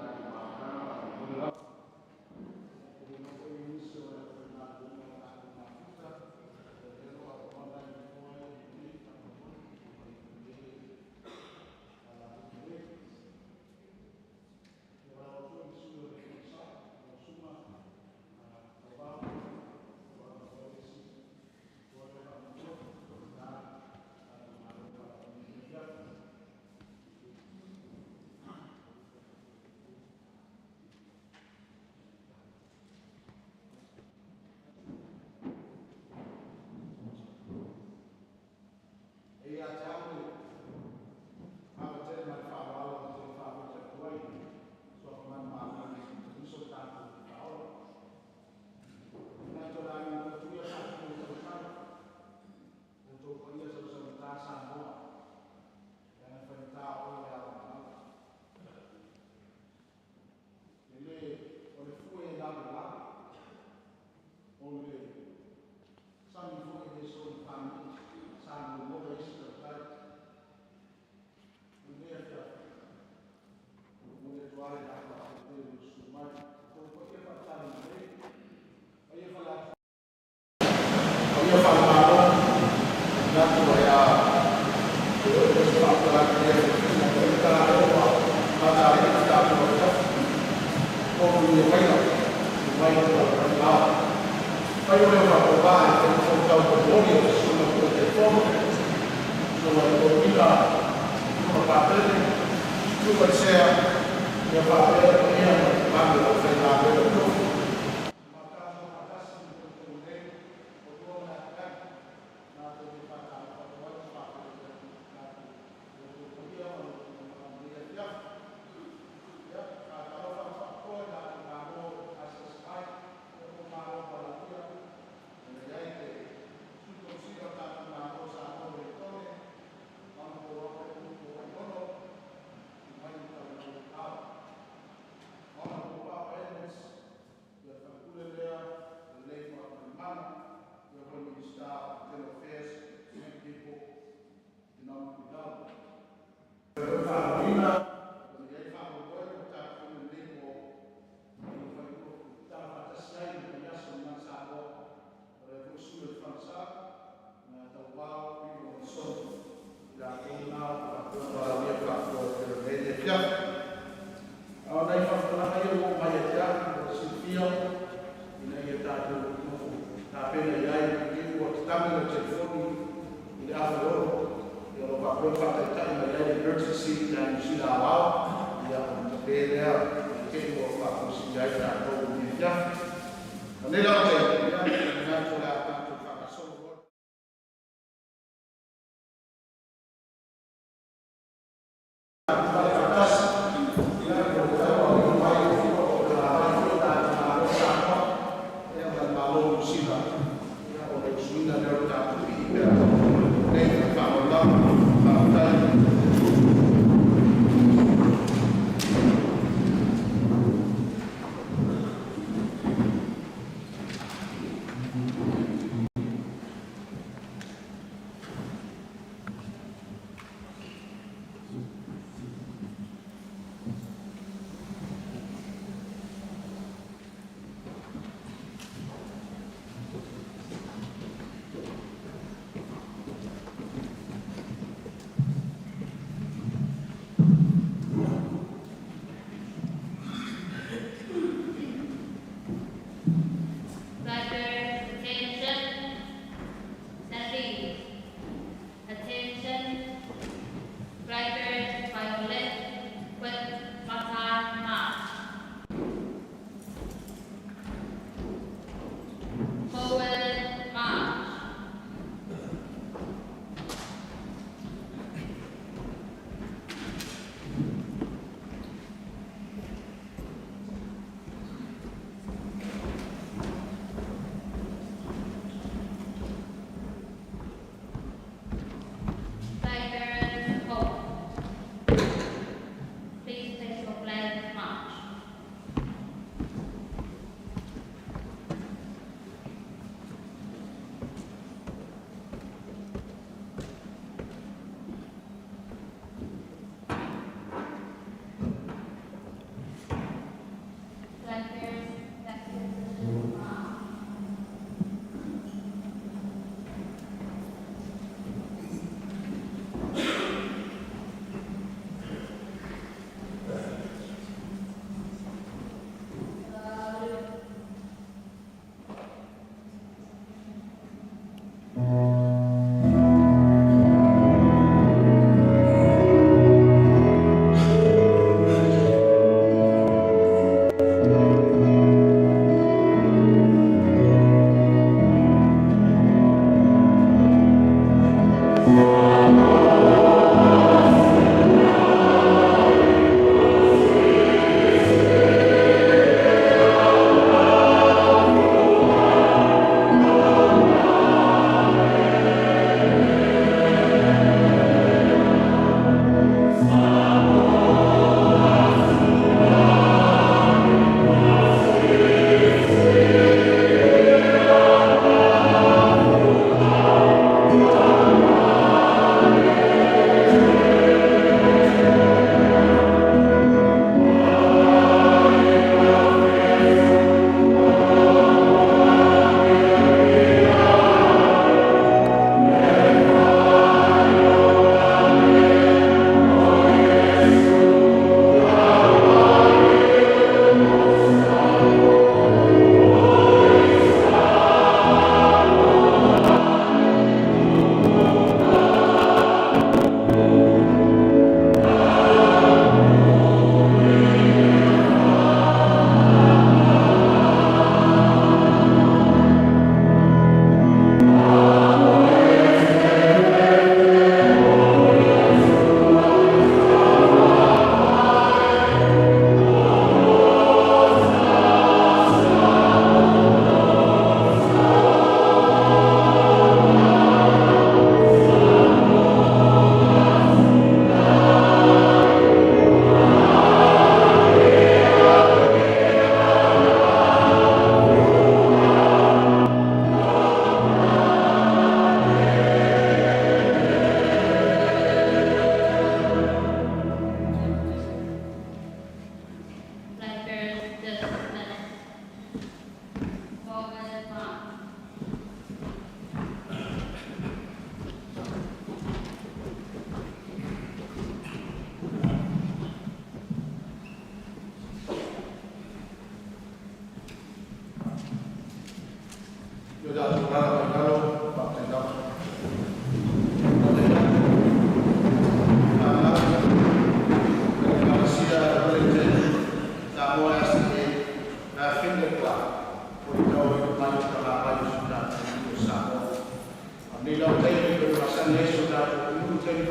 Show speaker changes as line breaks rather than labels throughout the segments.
tatou mafutaga faamolemole lava. Ua foi nisi o le aufaigaluega o tatou mafuta, o lea o lo o avanoa nai nofoa ia lelei faamolemole i le ala lelei. Ia lau foi le sui o le Fono lau Susuga Tauvao, o lo o avanoa le isi nofoa lea faamolemole, faigata tatou galuega i lenei afiafi. E ia te au le ava tele ma le faaaloalo ou te faafeiloai atu ai i le suafa manumalo i le Komisi o le tatou Faaola. Manatu o le a liua atu ia sa tupu i tautai, outou paia sausaugata Samoa, leaga e faigata o oe le ao o le Malo. E le o le fue e lavelave, o le sami foi e le soona pani'i sa momoli ai se tautai. O lenei afiafi, momoli atu lava le faafetai tele i le susu mai. Outou paia faale-Talalelei, paia faale-Atunuu, paia faale-Malo, manatu o le a toe oo foi se faamatalaga i lenei afiafi ina ua maea lea ua matalii le tatou afiafi. O manuia maila, mai le tala mai lao. Fai o lea faapea e fai tau molimoli o le susuga i le Taitaifono, susuga i le Toeaina Roma Patele, susuga i le Sea, ia faapea le paia ma le mamalu o le aufaigaluega totofi. Tatou faatasi i le taimi nei, o lua ma le afioga, matou te faatalofa atu ai ma faafeiloai atu i outou paia ma le mamalu i lenei afiafi. Ia, faatalofa atu faapitoa i tatou Malo asiasi mai, ia po o Malo valaaulia, ina i ai le Sui Tonsila o tatou Malo Samoa Ueligitone, Honorable Robert Lupo Aiono, mai le taulaga ao. Honorable Papa Edwards, ia le faipule lea, lelei Faamalimana, ia foi Minista of Internal Affairs, Pacific People, Economic Development. Faaaluina, o i ai faamoemoe mo tatou lenei po ina fai tala faatasi ai le vaiaso i Samoa. O le foi sui o le Falesa, na tauvao i o soni. I latou na o faapea valaaulia faapitoa i lenei afiafi. A o nai faamatalaga ia ua oo mai ia te au, ua silafia ina ia tatou nofo tapena i ai i ua tatagi lau telefoni i le 5:30, ia o lo o faapea ona faataitai mai ai le emergency i Niu Sila aoao, ia ona tape lea i te i ua faafosili ai tatou i lenei afiafi. O nei lava taimi, ia, manatu o le a tatou faagasolo loa. Faatasi, ia, o le taua o mai o le vai foi o tatou Malo Samoa, ia, ma le Malo o Niu Sila, ia, o le usuina lea o le tatou pii pea. Nei, faamalolo lava. Faafetai.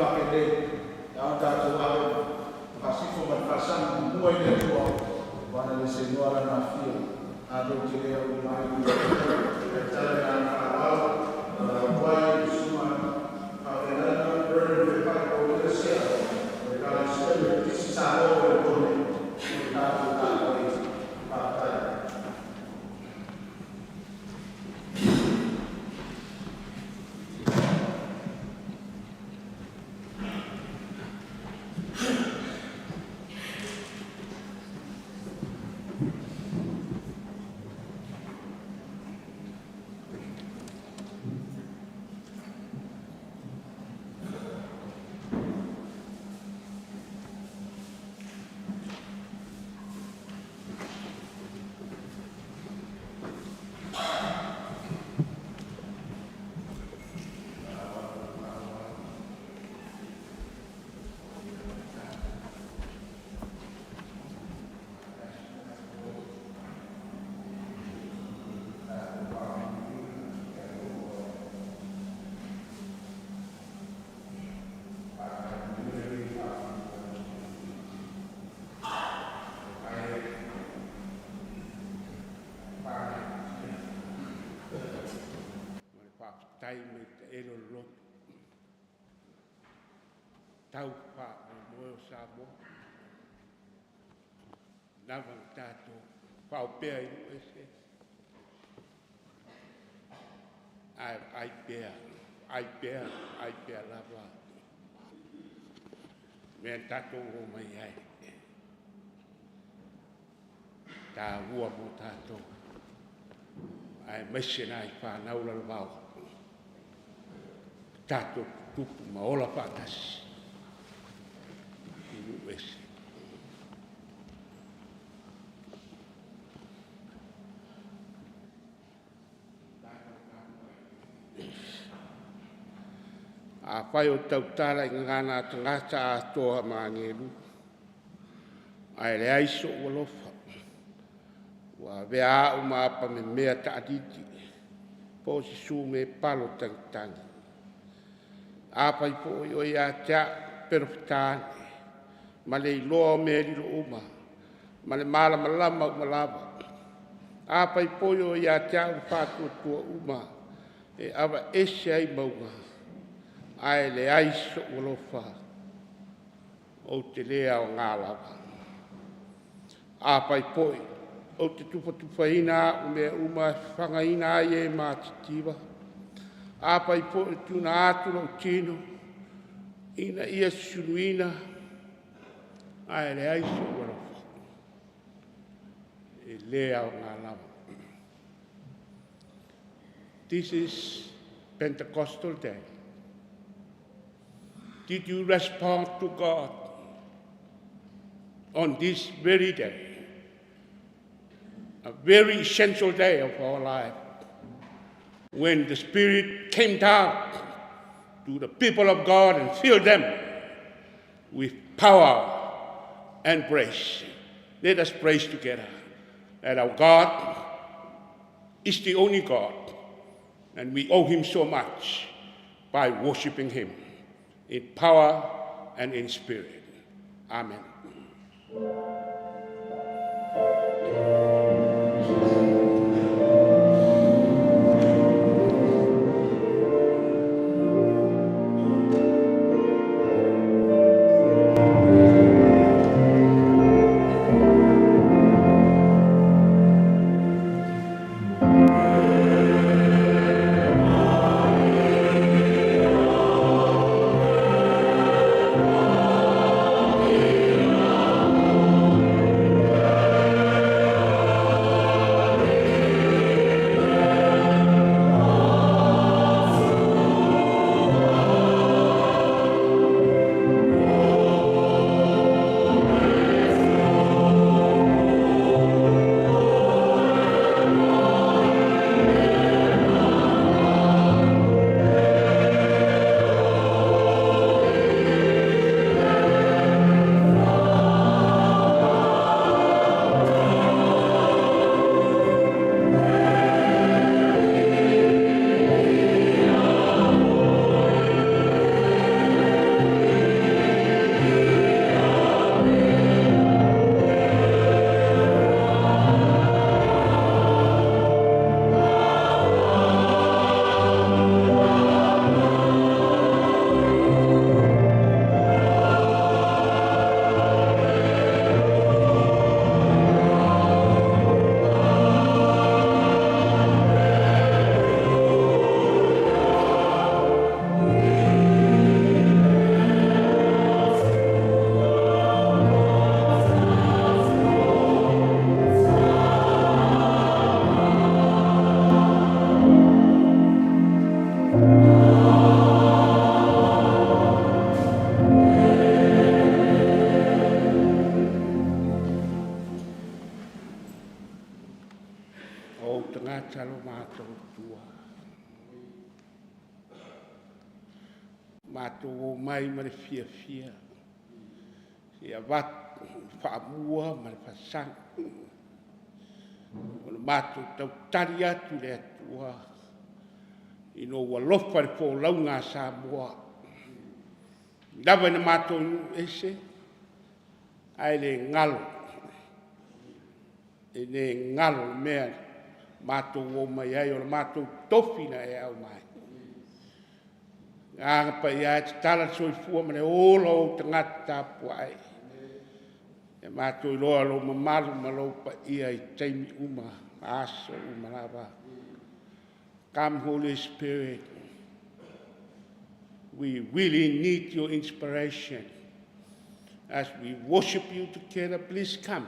faapenei, e ao ona tatou ave le faasifo ma le faasagi muamua i le Atua aua na le seanoa Lana Afio ua uma ai. Ae tatalo ma le agaga faaaloalo atu ai i le Susuga i le Faafeagaiga Vernon Fepai Paul Sea o le Ekalesia Metotisi i Samoa, o Ueletone mo le tatou tapuaiga. Faafetai.
Ma le faafetai mai taele o le loto, tau le faamoemoe o Samoa, lava na tatou faaopea i nuu eseese, ae vaai pea, vaai pea, vaai pea lava mea na tatou omai ai, e taua mo tatou, aemaise nai fanau lalovaoa, tatou tutupu ma ola faatasi i nuu ese. Afai ou te tautala i gagana a tagata atoa ma agelu, ae leai sou alofa, ua avea au ma apamemea taalili po o se sumepalo tagitagi. Afai foi o ia te au le Perofetani ma le iloa o mea lilo uma ma le malamalama uma lava, afai foi o ia te au le faatuatua uma e aveese ai mauga, ae leai sou alofa, ou te le aoga lava. Afai foi ou te tufatufaina au mea uma e fafagaina ai e matitiva, afai foi e tuuina atu lou tino ina ia susuluina ae leai sou alofa, e le aoga lava. This is Pentecostal Day. Did you respond to God on this very day? A very essential day of our life when the Spirit came down to the people of God and filled them with power and grace. Let us praise together that our God is the only God and we owe Him so much by worshipping Him in power and in spirit. Amen. O ou tagata lo matou Atua. Matou omai ma le fiafia, se i avatu le faamua ma le faasagi. O le matou tautali atu i le Atua i lou alofa i le folauga a Samoa. E ui lava ina matou nuu ese, ae le galo, e le galo le mea na matou omai ai, o le matou tofi na e aumai. Le Agaga Paia e, tatala le soifua ma le ola o ou tagata tapuai, ia matou iloa lou mamalu ma lou paia i taimi uma ma aso uma lava. Come Holy Spirit, we really need your inspiration. As we worship you together, please come.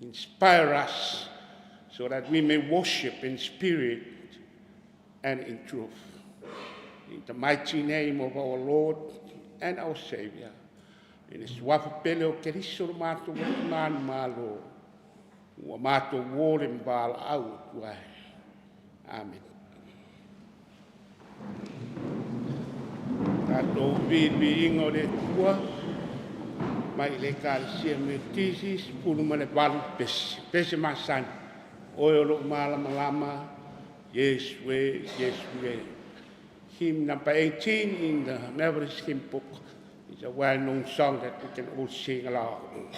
Inspire us so that we may worship in spirit and in truth. In the mighty name of our Lord and our Savior. I le suafa pele o Keriso lo matou Alii manumalo, ua matou o le ma valaau atu ai. Amene. Tatou viiviiga o le Atua mai le Ekalesia Metotisi, 18 pese, pese masani, Oe o lou malamalama, Iesu e, Iesu e. Hymn number 18 in the Methodist Hymn Book is a well-known song that we can all sing along.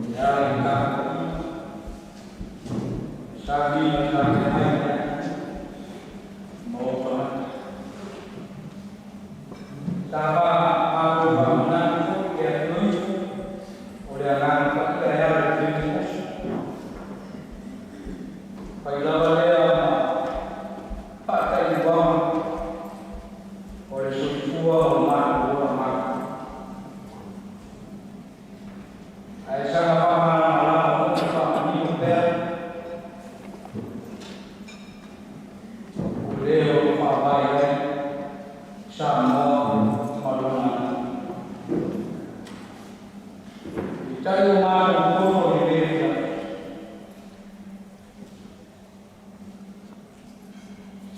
E ala i tapuaiga, sauniga talafeagai ma ou tagata. Sa matou faamanatu foi i le Atoifo o le Agaga Paia e ala i le Penekoso. Fai lava lea ma faatailuaga o le soifua o le matou ola matou. Ae saga faamalamalama foi ma faamanino pea o le o lo o faavae ai Samoa ma lona atunuu. Peitai ua matou nofo i lenei afiafi,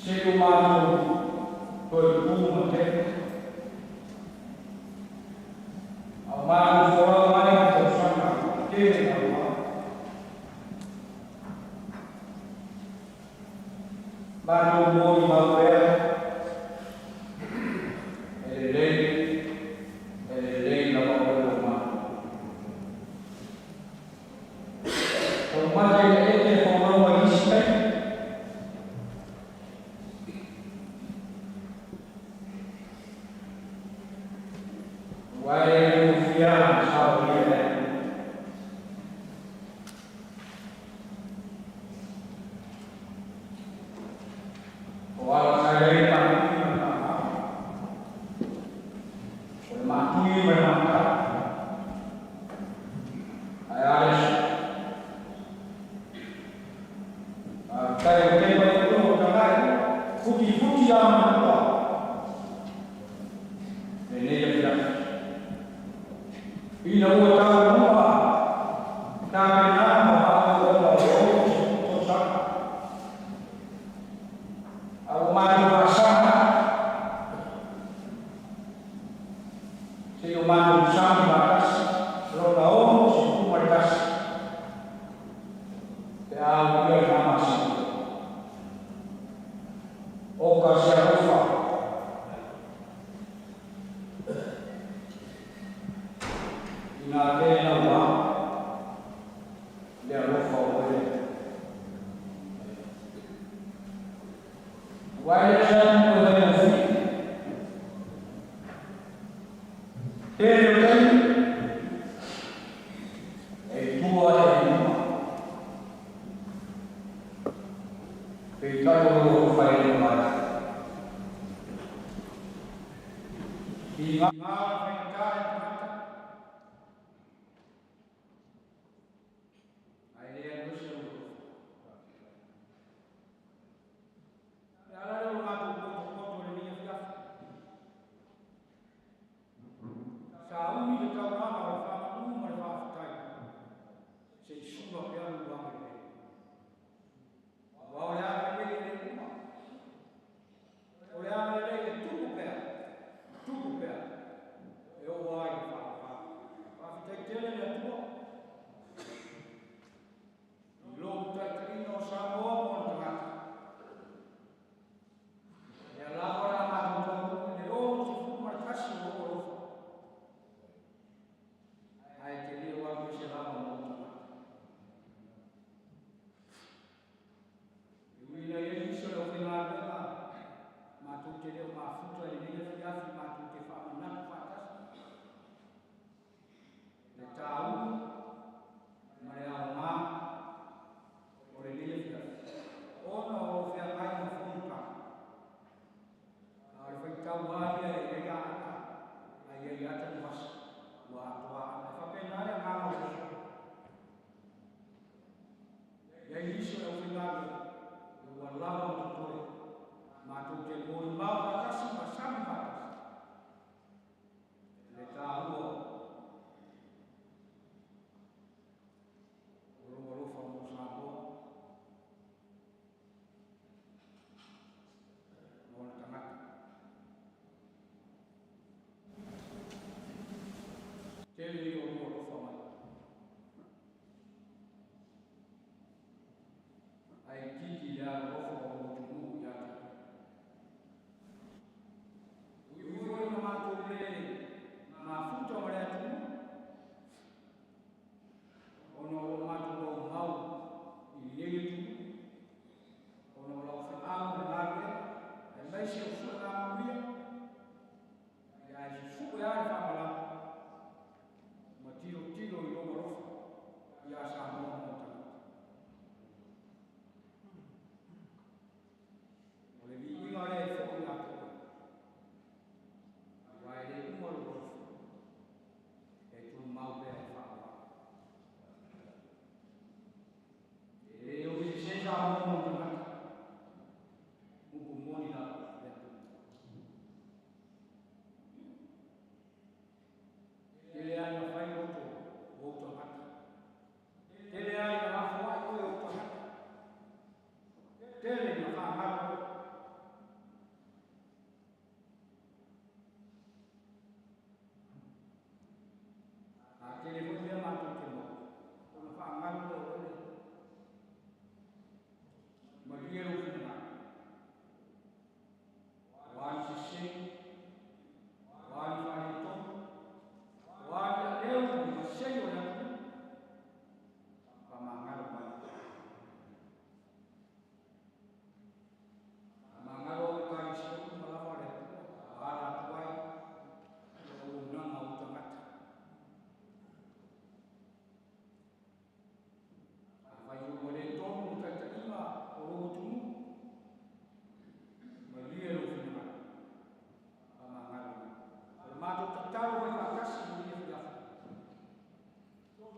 se i o matou toe tu ma tele, a o matou folau mai i tausaga tele talu ai. Matou molimau pea, e lelei, e lelei lava oe ua matou. Taumate i le ete folau ai isi taimi. Ua e le ufia ma saoalia e. O ala sa i ai le maatui ma le maamau. O le maatui ma le maatau. Ae a le aso. Faafetai o tepa i tua o tagai, futifuti a matua. Lenei afiafi. Ina ua taunua tapenaga ma faaauauga o le 60 tausaga. A ua matou faasaga, se i o matou sami faatasi lona 61 pe a aulia lena masina. Oka se alofa. Inā tē naua le alofa o oe le Atua. Aua e le o se atunuu e faigofie. Tele o taimi e i tua e i luma. Peitai o lou alofa e le mavae. I ngā o le faigata e tagata. Ae le alu ese lou alofa. Le ala lea o le matou potopoto i lenei afiafi. Sa umi le taulaga o le faamanu ma le faafetai se i sula pea lou agalelei. Aua o le agalelei e le uma. O le agalelei e tupu pea, tupu pea.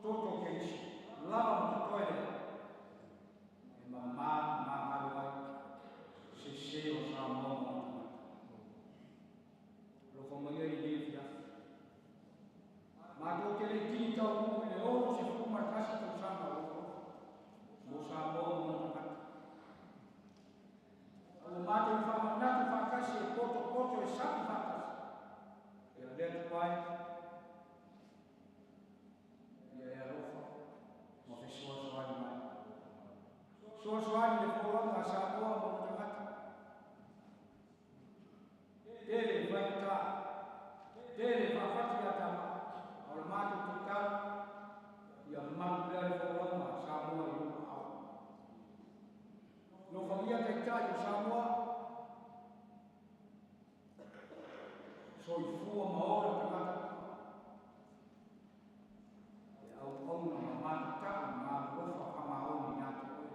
Toto Keriso, lava ma totoe lea, e mamā ma magalo ai sesē o Samoa ma ona tagata. Alofa maia i lenei afiafi. Matou te le i tini taunuu i le 61 tausaga o alofalofa mo Samoa ma ona tagata. A ua matou faamanatu faatasi e potopoto e sapi faatasi, ia le Atua e, ia e alofa ma fesoasoani mai. Fesoasoani i le folauga a Samoa ma ona tagata. Tele faigata, tele faafati ia tamai, a o le matou tatalo, ia malu pea le folauga a Samoa i lou aao. Alofagia taitai o Samoa, soifua ma ola tagata uma, e auauna ma matatau ma alolofa faamaoni ia te oe,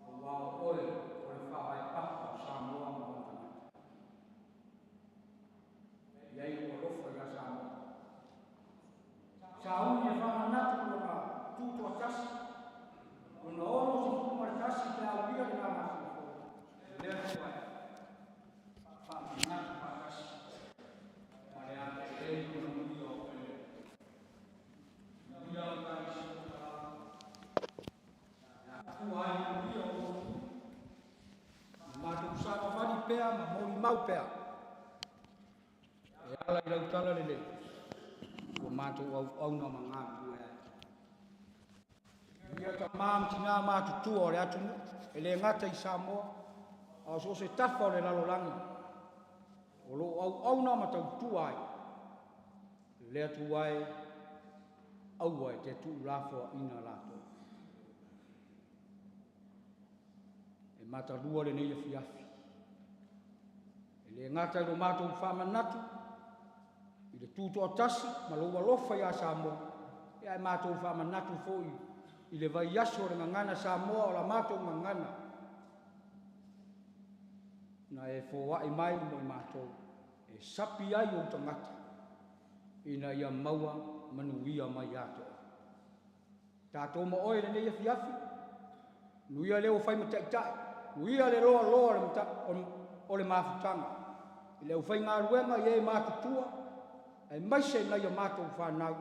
aua o oe o le faavae papa o Samoa ma ona tagata. I ai lou alofa ia Samoa. Sauni e faamanatu lona tutoatasi, lona 61 pe a aulia lena masina fou. Le Atua e, faamanatu faatasi ma le agalelei ma manuia o oe lea. Manuia le Ekalesia o Talau, e afua ai manuia o lou ma matou savavali pea ma molimau pea e ala i lau tala lelei ua matou auauna ma galulue ai. Ia tamā ma tinā matutua o le atunuu, e le gata i Samoa, a o so o se tafa o le lalolagi, o lo o auauna ma tautua ai, le Atua e, aua e te tuulafoaina latou. E matalua lenei afiafi, e le gata i lo matou faamanatu i le tutoatasi ma lou alofa ia Samoa, ae matou faamanatu foi i le vaiaso o le Gagana Samoa o la matou gagana na e foai mai mo i matou e sapi ai ou tagata ina ia maua manuia mai ia te oe. Tatou ma oe i lenei afiafi, nuia le ua fai ma taitai, nuia le loaloa o le mafutaga, i le aufaigaluega i e matutua, aemaise nai a matou fanau,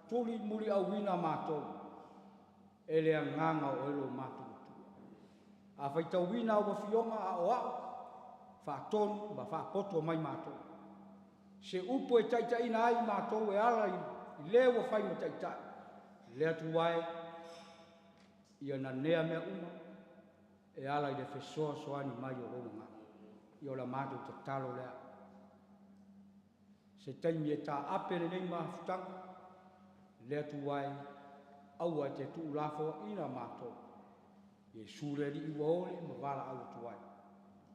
tuli muliauina matou e le agaga o oe lo matou Atua. A faitauina au afioga aoao, faatonu ma faapoto mai matou. Se upu e taitaiina ai matou e ala i le ua fai ma taitai, le Atua e, ia nanea mea uma e ala i le fesoasoani mai o lou agaga. Ia o la matou tatalo lea. Se taimi e taape lenei mafutaga, le Atua e, aua e te tuulafoaina matou. Iesu le Alii ua ole ma valaau atu ai.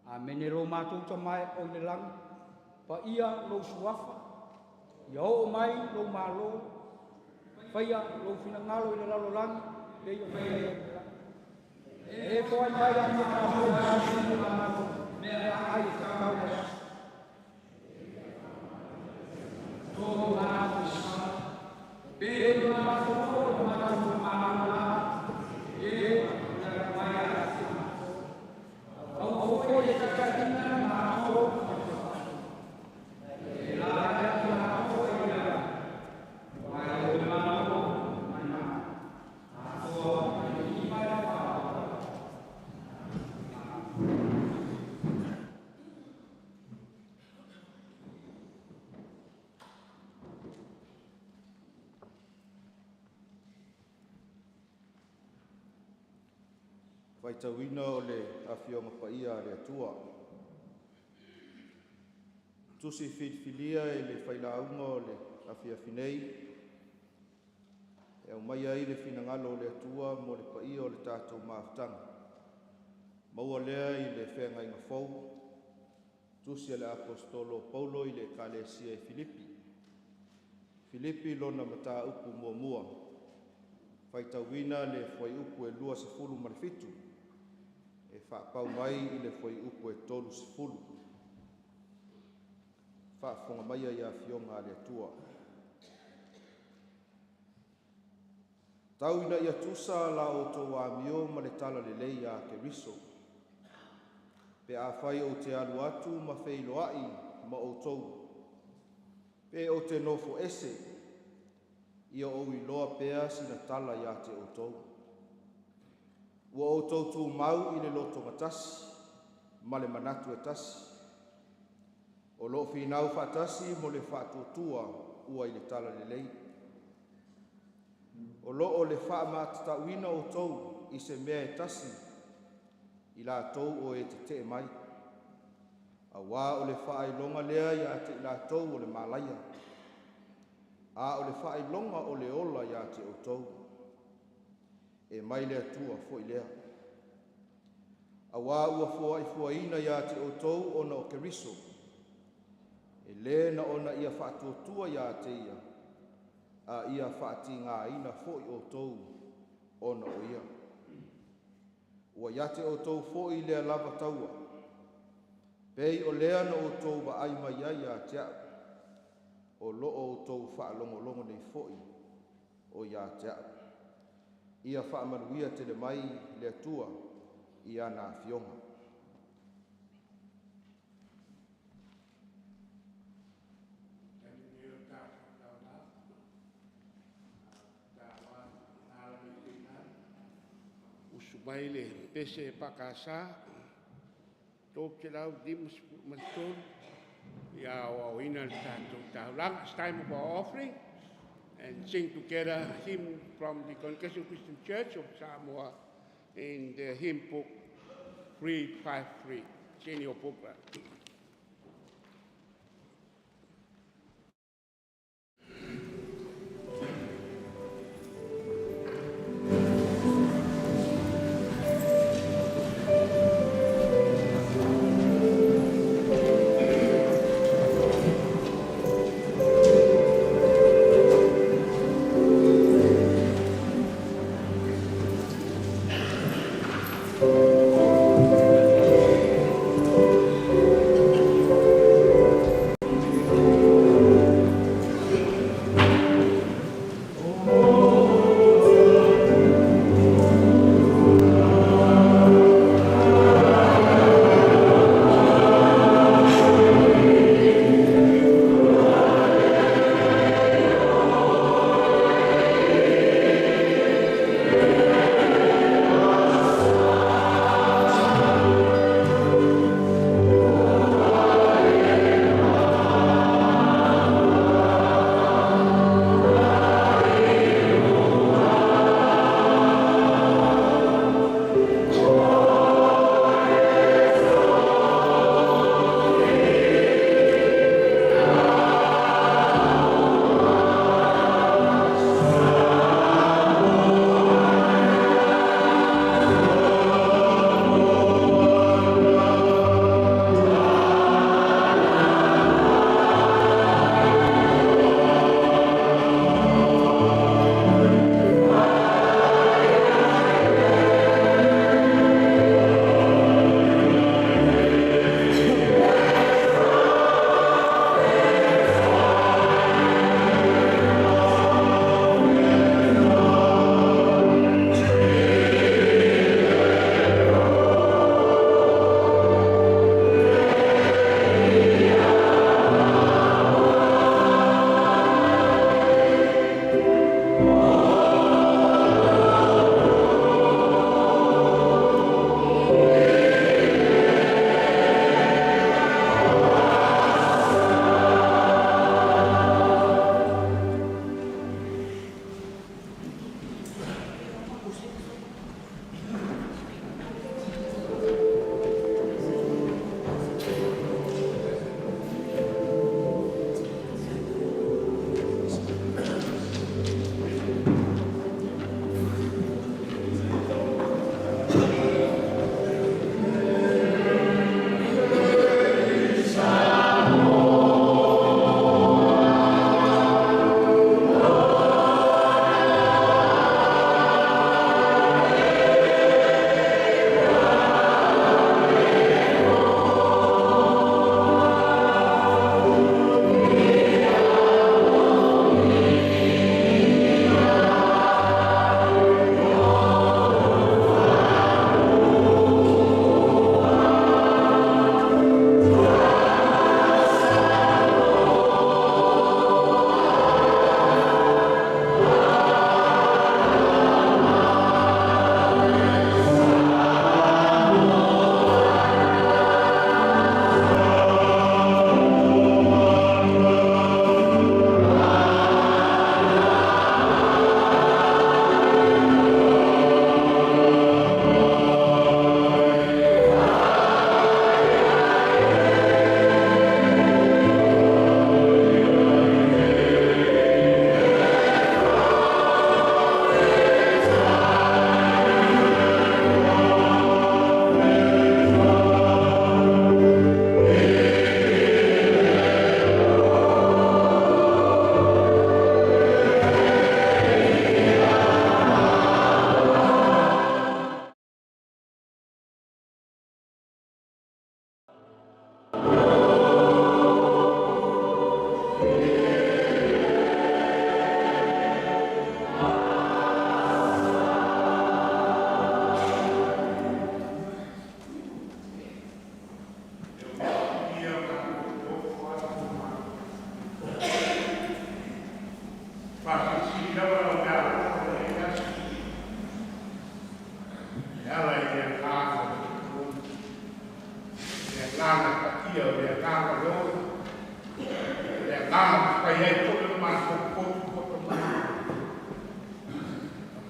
Amene. Lo matou Tama e o i le lagi, paia lou suafa, ia oo mai lou malo, faia lou finagalo i le lalolagi, pei ona faia i le lagi. E foai mai ia matou aso ma matou meaai e tatau mai aso. To matou sa, pei ona matou foi o matou faamalo e mai ia te matou. Aua foi e taitaina matou e la ia matou e ia, mai o le malo mai na. Atoa mai i mai
Faitauina o le Afioga Paia a le Atua. Tusi filifilia e le failauga o le afiafi nei, e aumaia ai le finagalo o le Atua mo le paia o le tatou mafutaga. Maua lea i le feagaiga fou, tusi a le Aposetolo o Paulo i le Ekalesia i Filipi. Filipi lona mataupu muamua, faitauina le fuaiupu e 27, e faapau mai i le fuaiupu e 30. Faafofoga maia i afioga a le Atua.
Tau ina ia tusa la outou amio ma le talalelei a Keriso. Pe afai ou te alu atu ma feiloai ma outou, pe ou te nofo ese, ia ou iloa pea sina tala iā te outou. Ua outou tumau i le lotogatasi ma le manatu e tasi. O loo finau faatasi mo le faatuatua ua i le talalelei. O loo le faamatauina outou i se mea e tasi i latou o e tetee mai. Auā o le faailoga lea ia te i latou o le malaia, a o le faailoga o le ola ia te outou. E mai le Atua foi lea. Auā ua foaifuaina ia te outou ona o Keriso, e lē na ona ia faatuatua ia te ia, a ia faatigāina foi outou ona o ia. Ua ia te outou foi lea lava taua, pei o lea na outou vaai mai ai ia te a'u, o loo outou faalogologo nei foi o ia te a'u. Ia faamanuia tele mai le Atua i ana afioga.
Usu mai le pese EFKS 353 ia aoaoina le tatou taulaga. It's time for our offering and sing together hymn from the Congregational Christian Church of Samoa in the hymn book 353. It's in your booklet.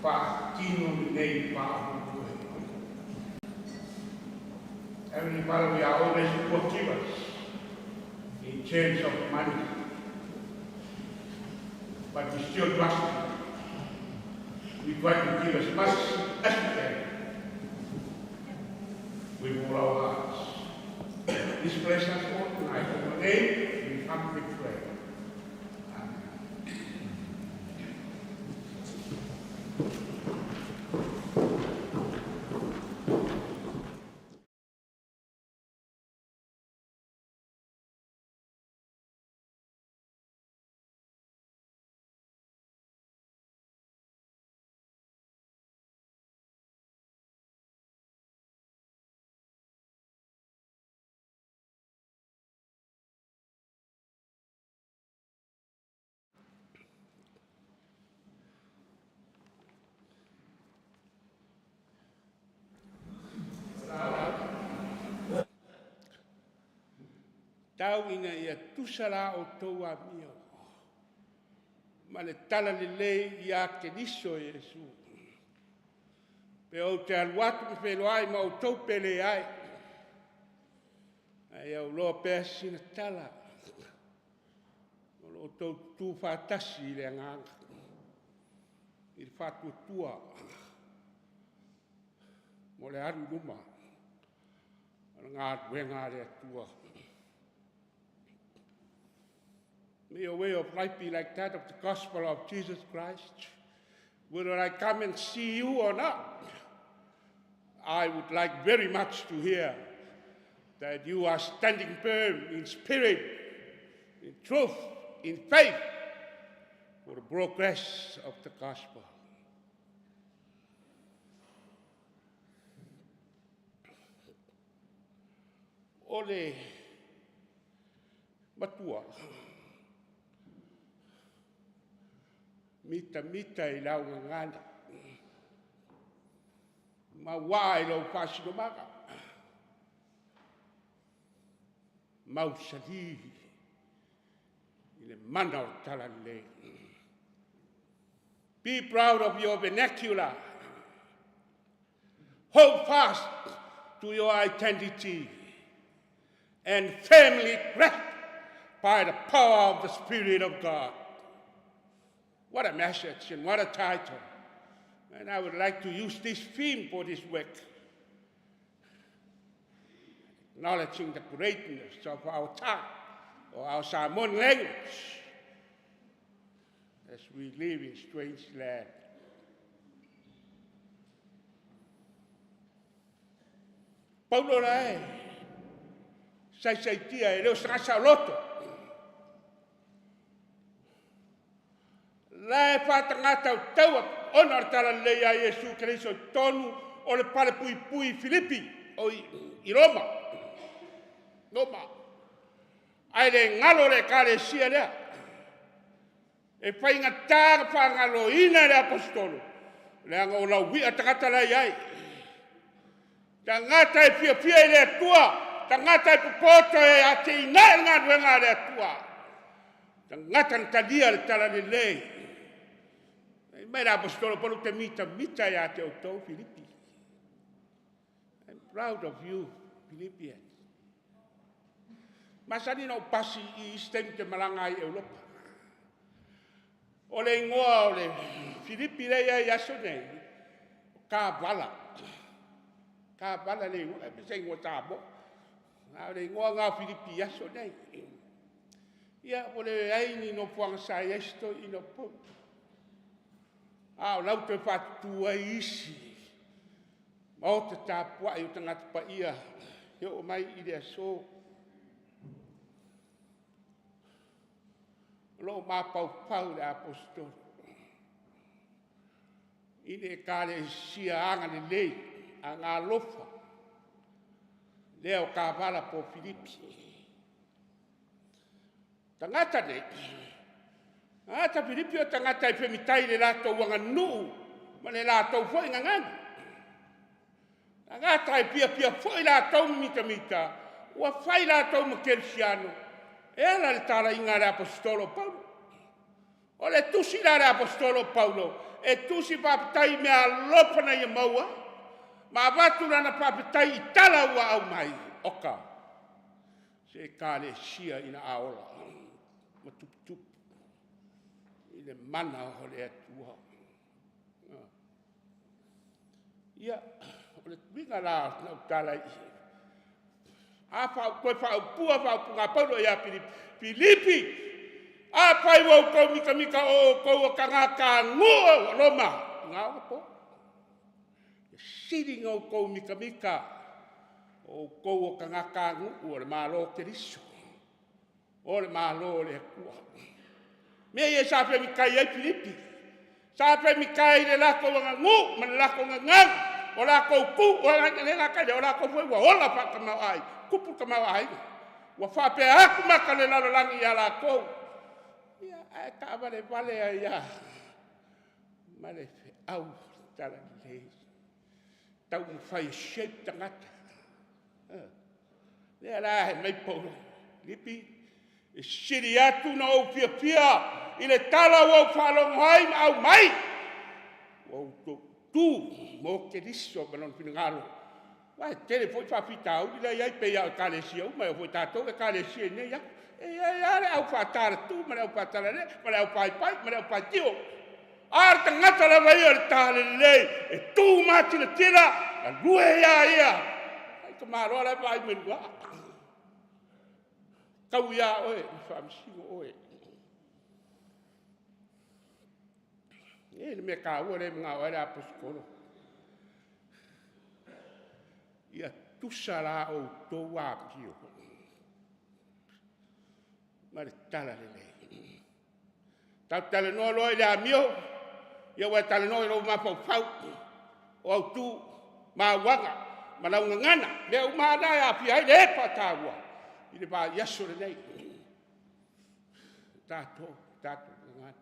Faatino lenei faamoemoe. Heavenly Father, we are always poor givers in terms of money, but we still trust you. We try to give as much as we can with all our hearts. This bless us all tonight. In your name, we humbly pray. Amen. Tau ina ia tusa la outou amio ma le tala lelei ia Keriso Iesu. Pe ou te alu atu ma feiloai ma outou pe leai, ae ia iloa pea sina tala o lo o outou tutu faatasi i le agaga, i le faatuatua mo le alu i luma o le galuega a le Atua. May your way of life be like that of the gospel of Jesus Christ. Whether I come and see you or not, I would like very much to hear that you are standing firm in spirit, in truth, in faith for the progress of the gospel. O le matua, mitamita i lau gagana, maua i lou faasinomaga, mausali i le mana o tala lelei. Be proud of your vernacular. Hold fast to your identity and firmly grasp by the power of the Spirit of God. What a message and what a title. And I would like to use this theme for this week. Acknowledging the greatness of our tongue or our Samoan language as we live in strange land. Paulo la e, saisaitia e le o se tagata saoloto. La e faatagata o taua ona o le tala lelei a Iesu Keriso i totonu o le pale puipui i Filipi o i Roma. Roma. Ae le galo le ekalesia lea. E faigata na faagaloina e le aposetolo, leaga o lauia tagata la e i ai. Tagata e fiafia i le Atua, tagata e popoto e atinae le galuega a le Atua. Tagata na talia le tala lelei. Mai le aposetolo Paulo te mitamita ia te outou Filipi. I'm proud of you, Philippians. Masani na ou pasi i isi taimi te malaga ai Europa. O le igoa o le Filipi lea i ai aso nei, o Kavala. Kavala le igoa, e se igoa Samoa. A o le igoa na o Filipi i aso nei. Ia, o le ai ni nofoaga sa i ai si toeaina o Upolu. A o lau toe faatutu ai isi maota tapuai o tagata paia e oo mai i le aso. O lo o mafaufau le aposetolo i le ekalesia agalelei, agalofa, lea o Kavala po o Filipi. Tagata nei, tagata Filipi o tagata e femitai i le latou aganuu ma le latou foi gagana. Tagata e fiafia foi latou mitamita, ua fai latou ma kerisiano, e ala i le talaiga a le aposetolo o Paulo. O le tusi la a le aposetolo o Paulo, e tusi faafetai i mea alofa na ia maua, ma avatu lana faafetai i tala ua aumai. Oka se Ekalesia ina a ola ma tuputupu i le mana o le Atua. Ia, o le uiga la o lau tala i a toe faaupua faaupuga a Paulo ia Filipi, Filipi, afai ua outou mitamita o outou o tagatanuu o Roma, na ona po. E sili ona outou mitamita o outou o tagatanuu o le Malo o Keriso, o le Malo o le Atua. Mea ia sa femitai ai Filipi, sa femitai i le latou aganuu ma le latou gagana, o latou tu, e le gata i lea, o latou foi ua ola faatamaoaiga, tupu le tamaoaiga. Ua faapea atu maka o le lalolagi ia latou, ia ae taavalevale ai lava ma le feau talalelei. Taumafai e shape tagata. Lea la e aumai Paulo, Filipi, e sili atu ona ou fiafia i le tala ua ou faalogo ai ma aumai, ua outou tu mo Keriso ma lona finagalo. Aua e tele foi faafitauli la e i ai, pei lava o ekalesia uma, e oo foi ia tatou ekalesia i nei aso. E i ai lava le au faatalatū ma le au faatalalee ma le au paepae ma le au faitio. A o le tagata lava ia o le talalelei e tu matilatila, galue ia ia. Ai tamaloa la e vaai mai luga. Tau ia oe, faamasino oe. E le mea taua lea e manao ai le aposetolo. Ia tusa la outou amio ma le talalelei. Tatou talanoa loa i le amio, ia ua e talanoa i lou mafaufau, o autu ma auaga ma lau gagana, mea uma lava na e aafia ai le faataua i le vaiaso lenei. Tatou, tatou gagana.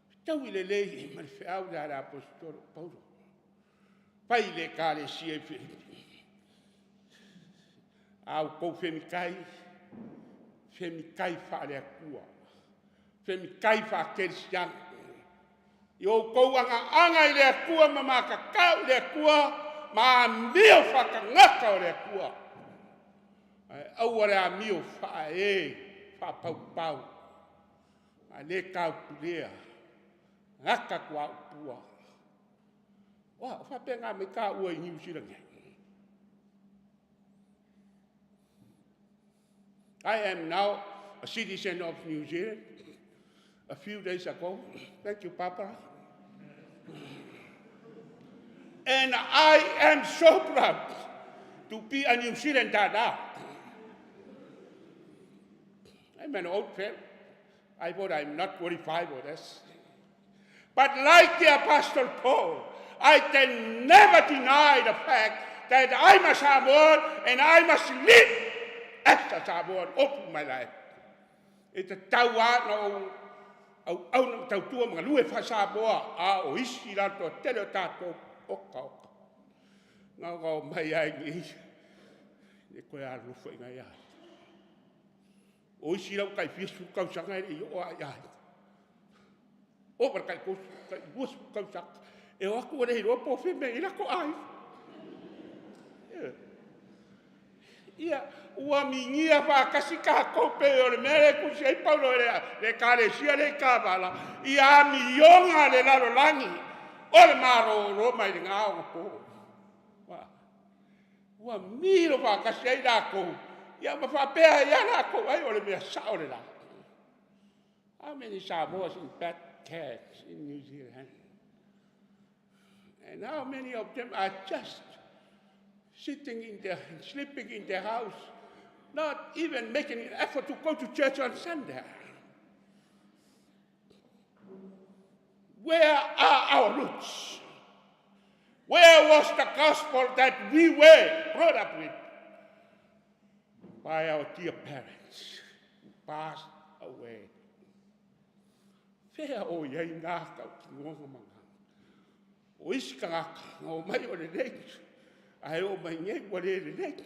Fetaui lelei ma le feau lea a le Aposetolo o Paulo, fai i le ekalesia i Filipi. A outou femitai, femitai faale-Atua, femitai faakerisiano. I outou agaaga i le Atua ma matatau i le Atua ma amio faatagata o le Atua. Ae aua le amio faae faapaupau, faale-taupulea, gata tuaupua. Ua, o faapena mai taua i Niu Sila nei. I am now a citizen of New Zealand. A few days ago, thank you, Barbara. And I am so proud to be a New Zealander now. I'm an old fellow. I thought I'm not qualified for this. But like the Apostle Paul, I can never deny the fact that I'm a Samoan and I must live as a Samoan all through my life. E tatau lava na ou auauna ma tautua ma galue faa-Samoa, a o isi la le toatele o tatou, oka oka. Na ona omai lava i inei, le toe alolofa i nai aiga. O isi la ua tai fia sefulu tausaga e le i oo lava i aiga. Ova i le tai 30, tai 20 tausaga. E o atu ua le iloa po o fea mea e i ai latou aiga. Ia, ua migia faatasi tatou pei o le mea lea e tusi ai Paulo i le ekalesia lea i Kavala, ia amioga le lalolagi o le Malo o Roma i lena onapo. Ua milo faatasi ai latou, ia ma faapea ai lava latou, ai o le mea sao lena. How many Samoas in bad cats in New Zealand? And how many of them are just sitting in their, sleeping in their house, not even making an effort to go to church on Sunday? Where are our roots? Where was the gospel that we were brought up with by our dear parents who passed away? Fea o i ai ngā tautinoga ma ngā. O isi tagata, na o mai o lelei, ae o mai nei ua le lelei.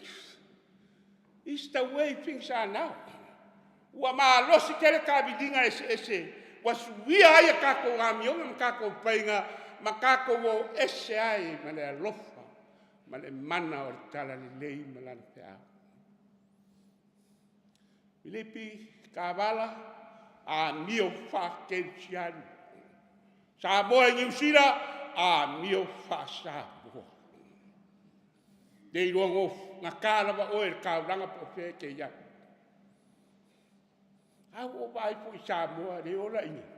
It's the way things are now. Ua malosi tele taaviliga eseese. Ua suia ai a tatou amioga ma tatou faiga ma tatou o ese ai ma le alofa ma le mana o le talalelei ma lana feau. Filipi, Kavala, amio faa-kerisiano. Samoa i Niu Sila, amio faa-Samoa. Le iloa gata lava oe i le taulaga po o fea e te i ai. A ua ou vaai foi i Samoa e le ola i inei.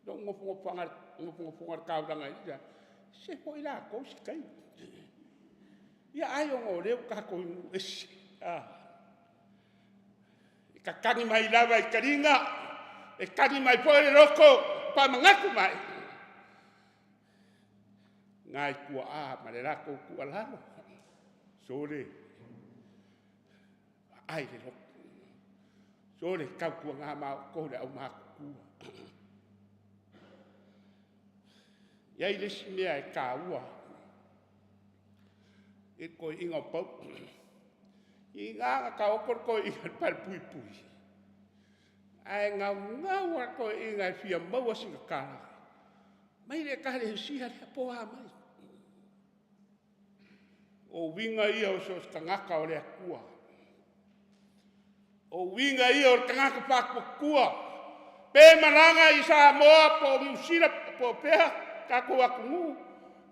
Lou nofonofoga i le taulaga i se foi latou se taimi. Ia ai ona o lea ua tatou i nuu ese. E tatagi mai lava i taliga, e tagi mai foi le loto, faamanatu mai nai tuaa ma le latou tuualalo. Sole, vaai le loto. Sole, tautuana ma outou le aumatutua. E i ai le isi mea e taua i le toeaina o Paulo. E tiga ona taoto le toeaina i le palupuipui, ae naunau lava le toeaina e fia maua sina tala mai le ekalesia lea po o a mai. O uiga ia o so o se tagata o le Atua. O uiga ia o le tagata faatuatua. Pe malaga i Samoa po o Niu Sila po o fea tatou atunuu,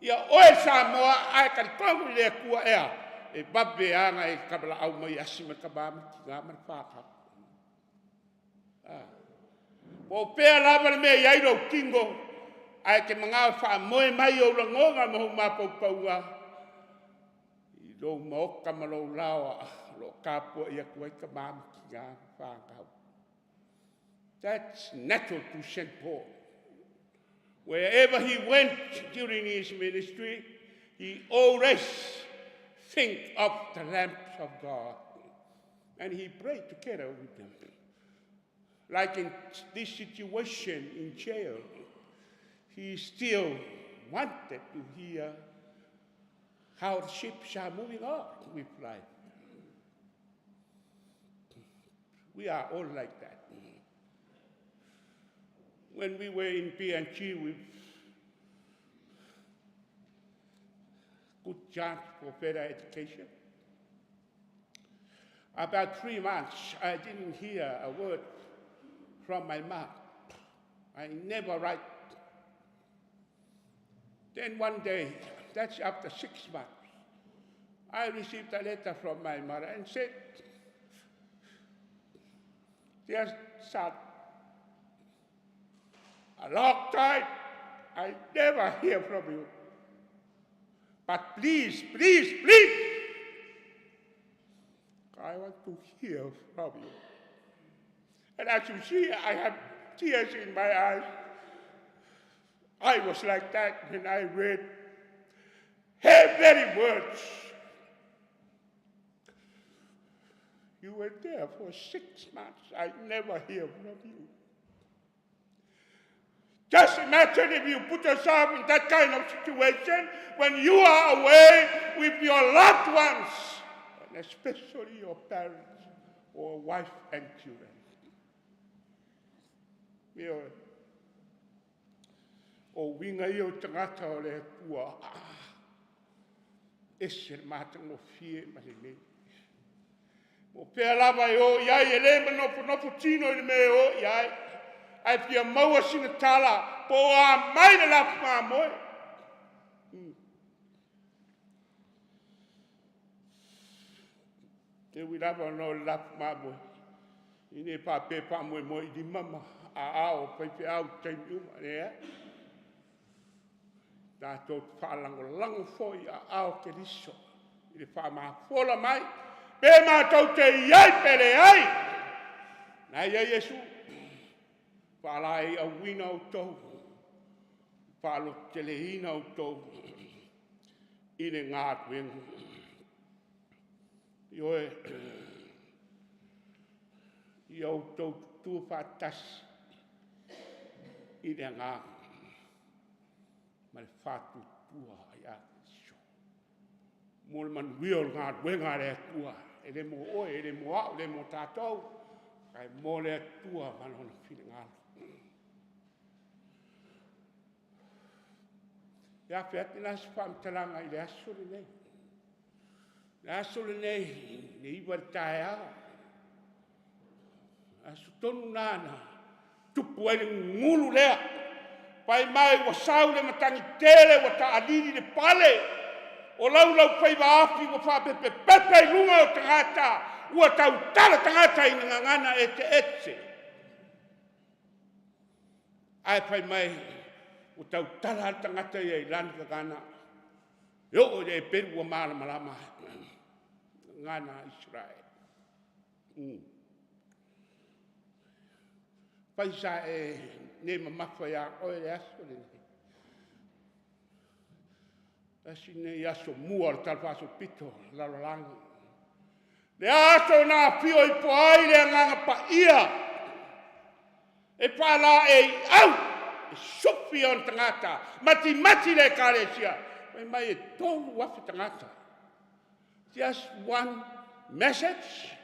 ia oe Samoa ae talitonu i le Atua ea, e vave lava ona e tavalaau mai e asi mai le tama ma le tina ma le fanau. Po o fea lava le mea e i ai lou tino, ae te manao e faamoe mai ou lagona ma ou mafaufauga i lou maota ma lou laoa o lo o tapuai atu ai tama ma tina ma fanau. That's natural to St. Paul. Wherever he went during his ministry, he always think of the lambs of God. And he prayed together with them. Like in this situation in jail, he still wanted to hear how the ships are moving on with life. We are all like that. When we were in PNG with good chance for better education, about 3 months, I didn't hear a word from my mom. I never write. Then one day, that's after 6 months, I received a letter from my mother and said, "Dear son, a long time I never hear from you. But please, please, please, I want to hear from you." And as you see, I have tears in my eyes. I was like that when I read her very words. You were there for 6 months. I never hear from you. Just imagine if you put yourself in that kind of situation when you are away with your loved ones, and especially your parents or wife and children. Ioe. O uiga ia o tagata o le Atua, ese le matagofie ma lelei. O pea lava e o i ai, e le manofonofo tino i le mea e o i ai. Ae fia maua sina tala, po o a mai le lafu mamoe. E ui lava ona o le lafu mamoe, i ne faapea faamoemoe i lima ma aao o faifeau i taimi uma, leai. Tatou te faalagolago foi i aao o Keriso i le faamafola mai, pe matou te i ai pe leai. Na i ai Iesu, faalaeiauina outou, faalototeleina outou i le galuega. Ioe, ia outou tutu faatasi i le agaga ma le faatuatua ia Keriso. Mo le manuia o le galuega a le Atua, e le mo oe, e le mo au, e le mo tatou, Ae mo le Atua ma lona finagalo. E afe atu la se faamatalaga i le aso lenei. Le aso lenei, le 9 i le taeao, aso tonu lena na tupu ai le gugulu lea. Fai mai ua sau le matagi tele ua taalili le pale, o laulaufaiva afi ua faapepepepe i luga o tagata, ua tautala tagata i gagana eseese. Ae fai mai ua tautala lava le tagata ia i lana gagana, e oo i le Heperu ua malamalama ai, gagana a Isaraelu. Fai sa e le mamafa ia oe le aso lenei. Tasi lenei aso mua o le talafaasolopito o le lalolagi. Le aso na afio ifo ai le Agaga Paia e faalaeiau e sufi ona tagata, matimati le ekalesia. Fai mai e 3,000 tagata. Just one message,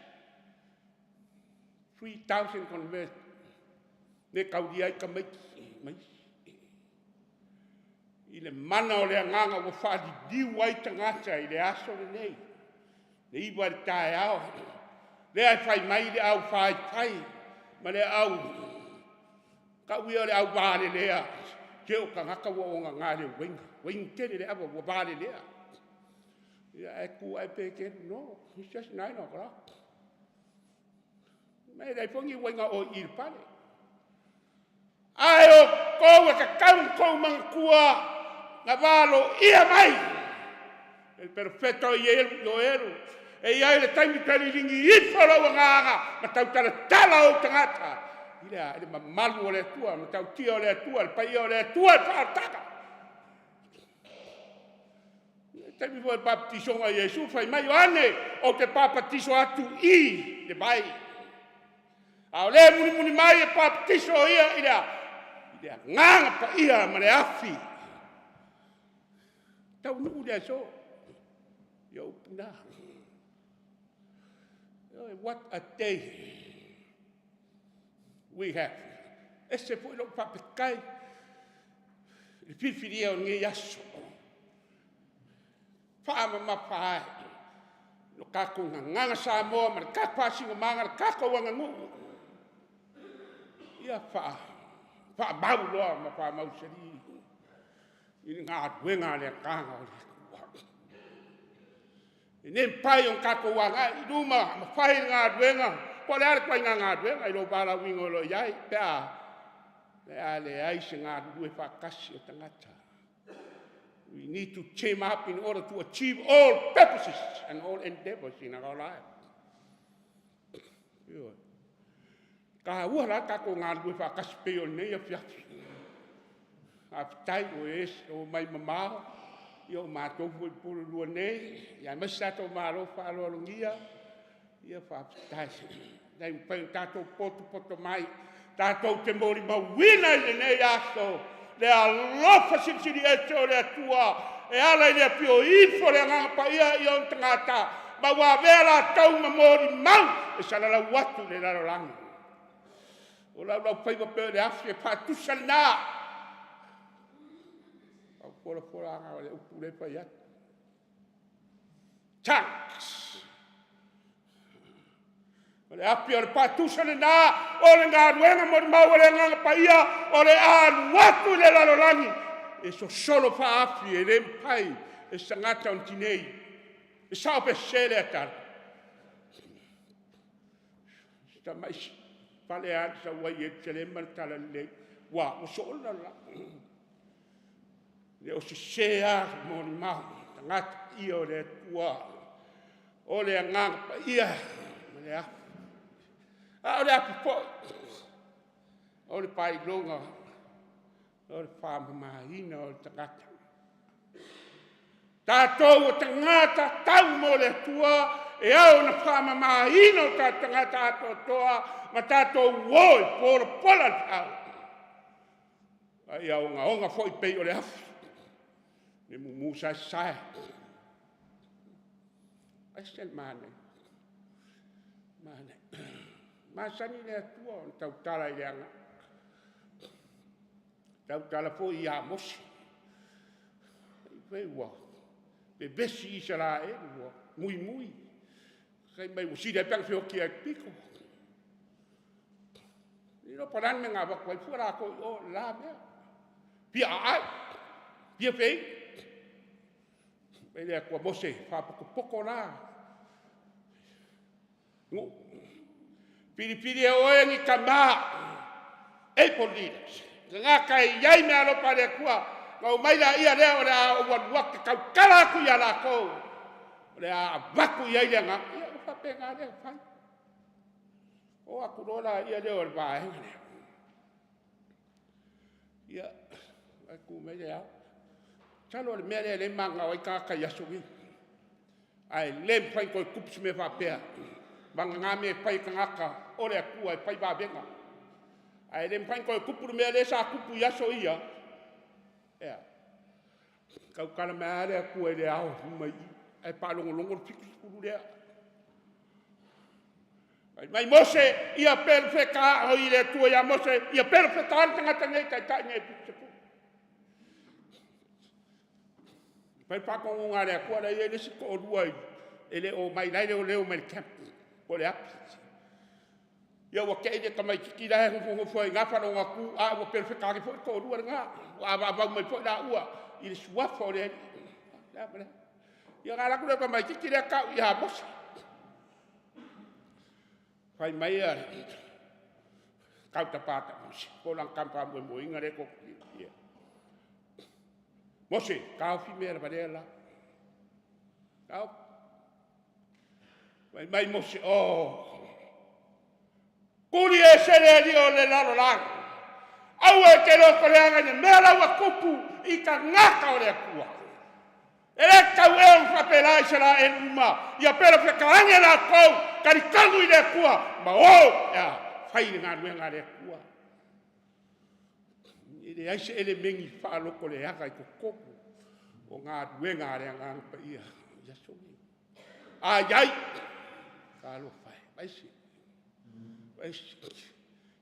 3,000 convert. Le taulia ai tamaiti ma isi. I le mana o le agaga ua faaliliu ai tagata i le aso lenei, le 9 i le taeao, lea e fai mai le au faifai ma le au tau ia o le au valelea, se o tagata ua ogaga i le uaina, ua inu tele le ava ua valelea. Ia ae tu ae Peteru, no, it's just 9 o'clock. Ma e leai foi ni uaina o i i le fale. Ae o tou e tatau ona tou manatua na valoia mai e le perofeta o Ioelu, e i ai le taimi pe liligi ifo lou agaga ma tautalatala ou tagata i le a? I le mamalu o le Atua, matautia o le Atua, le paia o le Atua i le faaolataga. I le taimi foi o le papatisoga o Iesu, fai mai Ioane, ou te papatiso atu i le vai. A o le mulimuli mai e papatiso ia i le a? I le agaga paia ma le afi. Taunuu le aso. Ia upu na. What a day we have. Ese foi lou faafetai i le filifilia o lenei aso. Faamamafa ai lo tatou gagana Samoa ma le tatou faasinomaga, le tatou aganuu. Ia faamau loa ma faamausali i le galuega a le Agaga o le Atua. E le mafai ona tatou agai i luma ma fai le galuega, po o le a le ituaiga galuega i lou valaauina o lo o i ai, pe a leai se galulue faatasi o tagata. We need to team up in order to achieve all purposes and all endeavors in our life. Ioe. Taua la tatou galulue faatasi pei o lenei afiafi. Faafetai o e o mai mamao, ia o matou foi pulelua nei, ia aemaise tatou malo faaaloalogia, ia faafetai. Lea ua mafai ona tatou potopoto mai, tatou te molimauina i lenei aso le alofa silisili ese o le Atua e ala i le afio ifo o le Agaga Paia i ona tagata, ma ua avea latou ma molimau e salalau atu i le lalolagi. O laulaufaiva pei o le afi e faatusa lena. Au folafolaga o le upu lea e fai atu. Tongues. O le api o le faatusa lena o le galuega molimau a le Agaga Paia o le alu atu i le lalolagi e sosolo faaafi e le mafai e se tagata ona tinei. E sao pe sese lea tala? Si tamai fale lava na sau ai i Ierusalema le talalelei, ua soo le lalolagi. Le o sese lava molimau tagata ia o le Atua, o le Agaga Paia ma le afi. A o le afi foi, o le faailoga o le faamamaina o le tagata. Tatou o tagata tau mo le Atua, e ao ona faamamaina o tatou tagata atoatoa ma tatou o e polapola le feau. A ia ogaoga foi pei o le afi, le mumu saesae. Ese le manaia. Manaia. Masani le Atua ona tautala i le aga. Tautala foi ia Mose. Fai ua vevesi Isaraelu ua muimui. Fai mai ua sili ai pe ana feoti ia Epito. Iloa po o le a le mea na avatu ai fua latou i o i le la mea. Fia aai, fia feinu. Fai mai le Atua, Mose, faapotopoto la nuu. Filifili e oe ni tama, able leaders, tagata e i ai meaalofa a le Atua, ona omai laia lea o le a ou alu atu e tautala atu ia latou, o le a avatu i ai le agaga. Ia, ua faapena lea ona fai. O atu loa laia lea o le vaega lea. Ia, ae tu mai le ao. Masalo o le mea lea o lea e mananao ai tagata i aso nei. Ae le mafai ona toe tupu se mea faapea. Vagana mea e fai e tagata o le Atua e fai vavega. Ae le mafai ona toe tupu le mea lea sa tupu i aso ia. E a? Tautala mai lava le Atua i le ao mai i, ae faalogologo le 70 lea. Fai mai Mose, ia perofeta oi le Atua ia Mose, ia perofeta le tagata nei, taitai nei 70. Fai faatonuga a le Atua, la e i ai le isi toalua e le o omai, la e leoleo mai le camp, po o le api. Ia ua te i le tamaitiiti la e nofonofo ai i ina faalogo atu, a ua perofeta ane foi le toalua lena, ua avaavau mai foi laua i le suafa o le Alii. Le a ma le a. Ia ona alu atu lea o le tamaitiiti lea tau ia Mose. Fai mai a counterpart a Mose, po o lana tama faamoemoeina lea tou te silafia. Mose, taofi mea valea la. Taofi. Fai mai Mose, oh, tuli ese le alii o le lalolagi. Aua e te lotoleaga i le mea la ua tupu i tagata o le Atua. E le tatau ea ona faapela Isaraelu uma, ia pelofeta ane latou, talitonu i le Atua, ma o e fai le galuega a le Atua. E leai se elemeni faalotoleaga i totonu o galuega a le Agaga Paia i aso nei. A i ai, talofa e, vaise, vaise.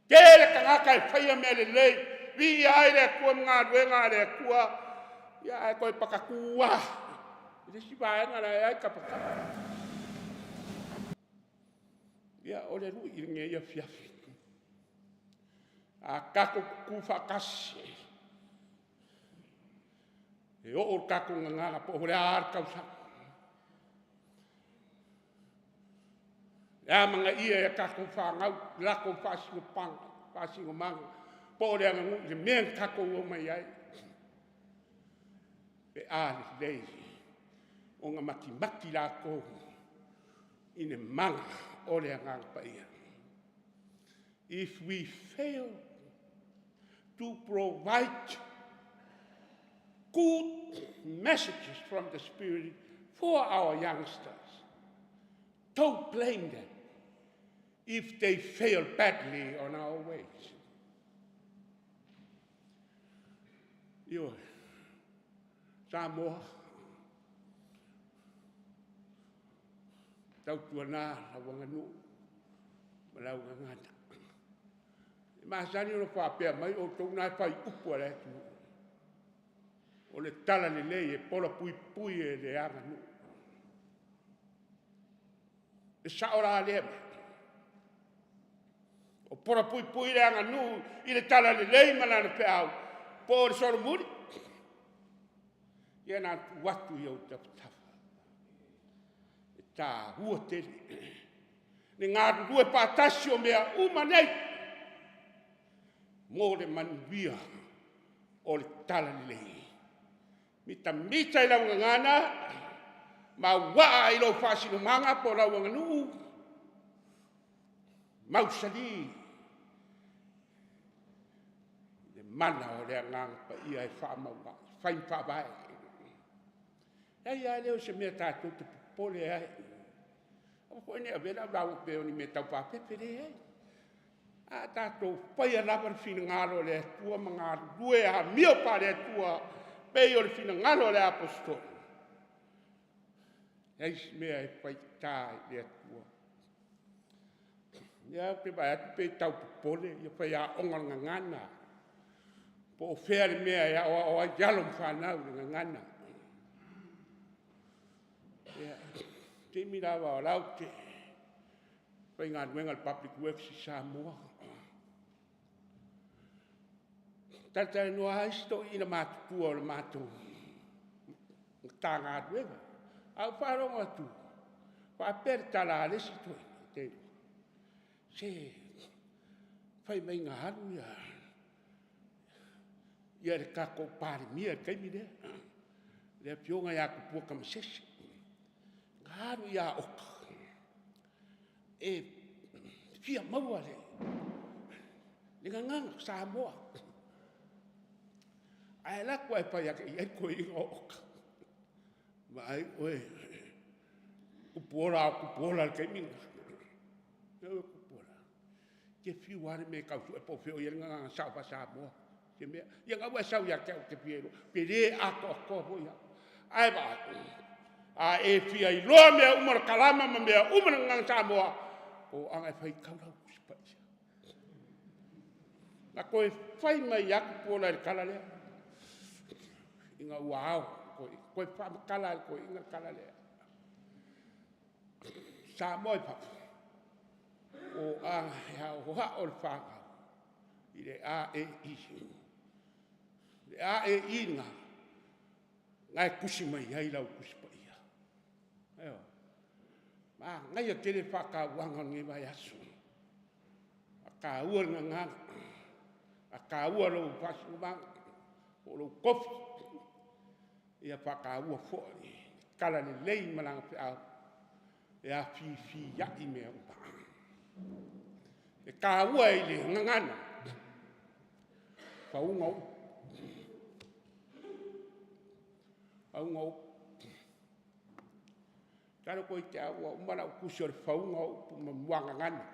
Tele tagata e faia mea lelei, viia ai le Atua ma galuega a le Atua, ia ae toe pakatu lava i le isi vaega la e ai tapatafa. Ia, o le lui i lenei afiafi. A tatou tutu faatasi, e oo le tatou gagana po o le a le tausaga. E amanaia e a tatou fanau le latou faasinomaga po o le aganuu i le mea na tatou omai ai. Pe a lelei ona matimati latou i le mana o le Agaga Paia. If we fail to provide good messages from the Spirit for our youngsters, don't blame them if they fail badly on our ways. Ioe, Samoa, tautuana lau aganuu ma lau gagana. E masani ona faapea mai outou na e fai upu a le atunuu. O le tala lelei e pola puipui e le aganuu. E sao la lea mea. O pola puipui le aganuu i le tala lelei ma lana feau, po o le solomuli. Ia na tuu atu i ou tafatafa. E taua tele le galulue faatasi o mea uma nei mo le manuia o le talalelei. Mitamita i lau gagana ma uaa i lou faasinomaga po o lau aganuu, mausali le mana o le Agaga Paia e faamau ai, fai ma faavae. Leai lava lea o se mea tatou te popole ai. Aua foi ne i avea lau lauga pei o ni mea taufaafefe, leai. A tatou faia lava le finagalo o le Atua ma galulue amio faale-Atua pei o le finagalo o le Aposetolo, leai se mea e faigata i le Atua. Lea ou te vaai atu pei e tau popole ia faiaoga o le gagana, po o fea le mea e aoao ai alo ma fanau i le gagana. Ia, taimi lava o la ou te faigaluega i le Public Works i Samoa, talatalanoa lava isi toeaiina matutua o le matou Matagaluega. Ae ou faalogo atu, faapea le tala a le isi toeaina, se fai mai na alu le tatou Palemia i le taimi lea, le Afioga ia Tupua Tamasese, na alu ia Okka e fia maua le gagana Samoa. Ae alu atu ae fai ane i ai le toeaina o Okka, vaai oe, Tupuola o Tupuola i le taimi lena. Tupuola, e te fiu lava Le Mea e tau sue po o fea o i ai le gagana sao faa-Samoa. Ia lena ua e sau ia te au ou te fia iloa, ou te le atoatoa foi au. Ae vaai, a e fia iloa mea uma o le kalama ma mea uma o le gagana Samoa, o aga e faitau lau Tusi Paia. Na toe fai mai lava Tupuola i le tala lea, ina ua ao, toe faamatala lava e le toeaina le tala lea. Samoa i fafo, o aga e aoao le fanau i le a, e, i. Le a, e, i lena, lena e tusi mai ai lau Tusi Paia. Ioe. Manaia tele le faatauaga o lenei vaiaso. Faataua le gagana, faataua lou faasinomaga po o lou tofi, ia faataua foi le talalelei ma lana feau e afifi ai mea uma. E taua i le gagana fauga o upu, fauga o upu. Masalo toeitiiti lava ua uma lau tusi o le fauga o upu ma muagagana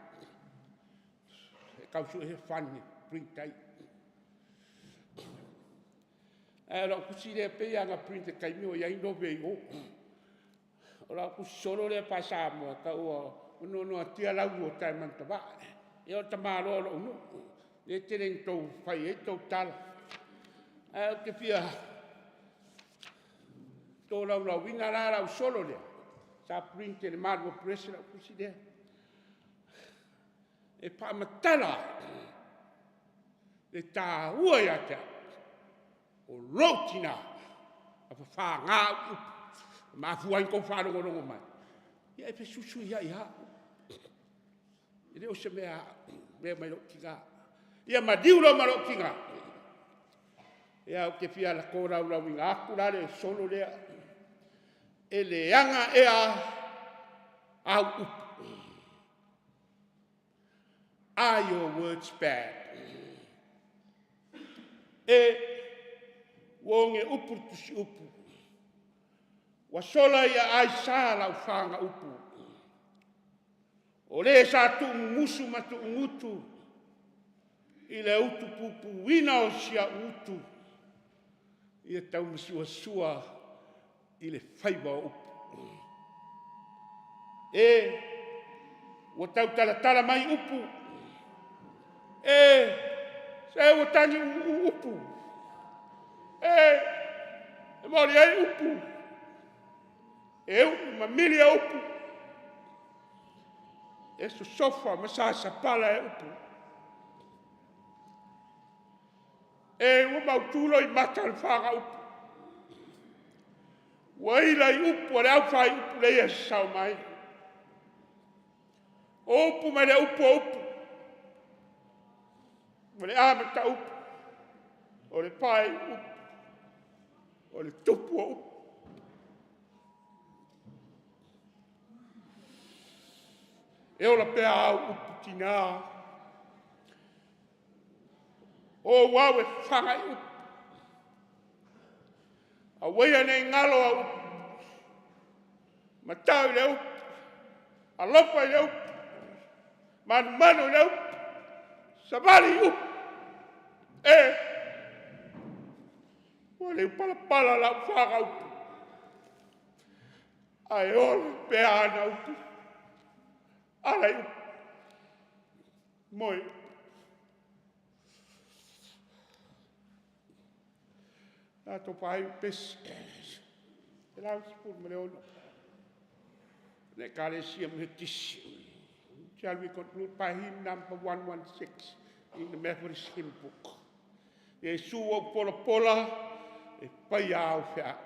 e tau sue se fund e print ai. Ae o lau tusi lea pei lava na print i le taimi o i ai Nove i o. O lau tusi solo lea faa-Samoa e tau o Noanoatia Laulu o Taemanutavae. Ia o le tamaloa o lou nuu, lea e tele ina tou fai ai tou tala. Ae ou te fia tolaulauina la lau solo lea, sa print e le Malua Press lau tusi lea, e faamatala ai le taua ia te au o lou tina na fafaga au i upu, na mafua ai ona outou faalogologo mai, ia e fesuisuiai lava upu. E le o se mea mai lou tina. Ia maliu loa ma lou tina, ia ou te fia tolaulauina atu la le solo lea. E leaga ea au upu? Are your words bad? E, ua oge upu le tusiupu, ua sola i aai sa lau fagaupu. O le sa tuumumusu ma tuugutu i le utupupuina o si au utu, ia taumasuasua i le faiva o upu. E, ua tautalatala mai upu, e, se ua tagiuu upu, e, e molia ai upu, e uu mamili e upu, e sosofa ma sasapala e upu. E ua mautu loimata o le fagaupu, ua ila i upu a le aufaiupu leia e sasao mai. O upu mai le upu o upu, ma le amata upu, o le faaiu upu, o le tupu o upu. E ola pea au upu tina, o ou au e fana i upu, aua ia ne i galo au upu, matau i le upu, alofa i le upu, manumanu i le upu, savali i upu. E, ua liu palapala lau faga upu, ae ola pea ana upu, ala i upu. Moe. Tatou paai pesi, 116. Le Ekalesia Metotisi. Shall we conclude by hymn number 116 in the Methodist hymn book? Iesu ua ou polapola e faia au feau.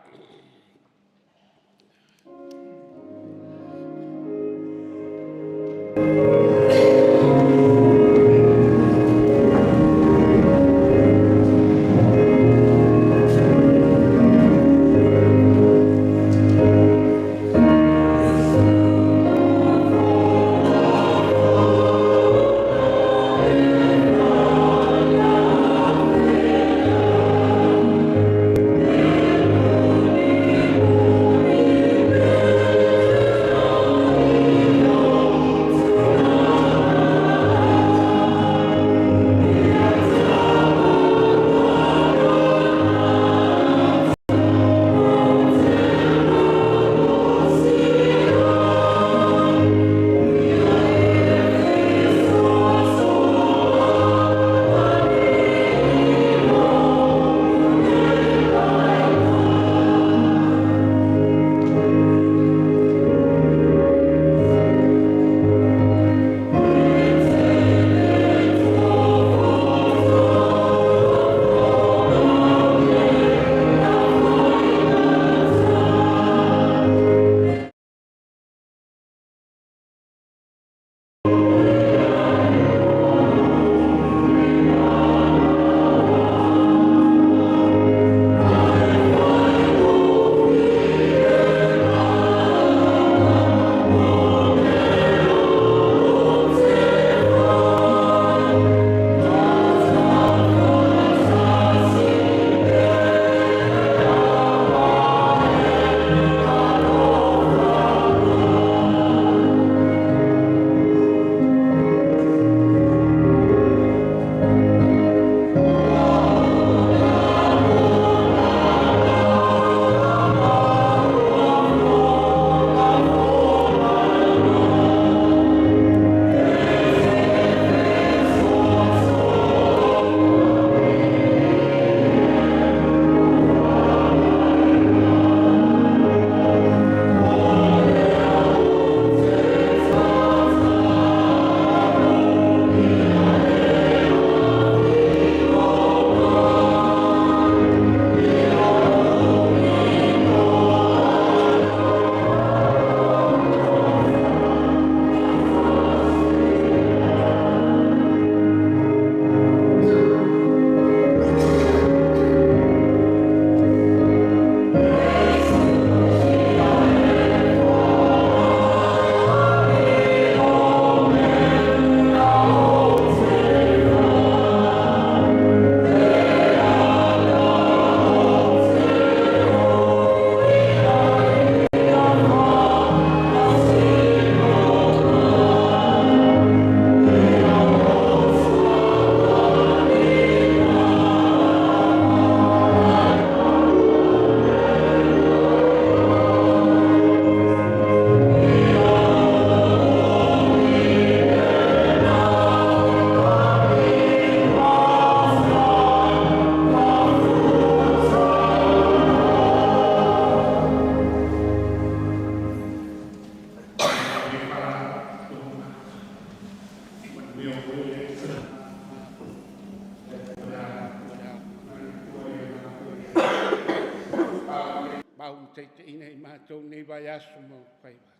Taitaiina i matou nei vaiaso ma faiva,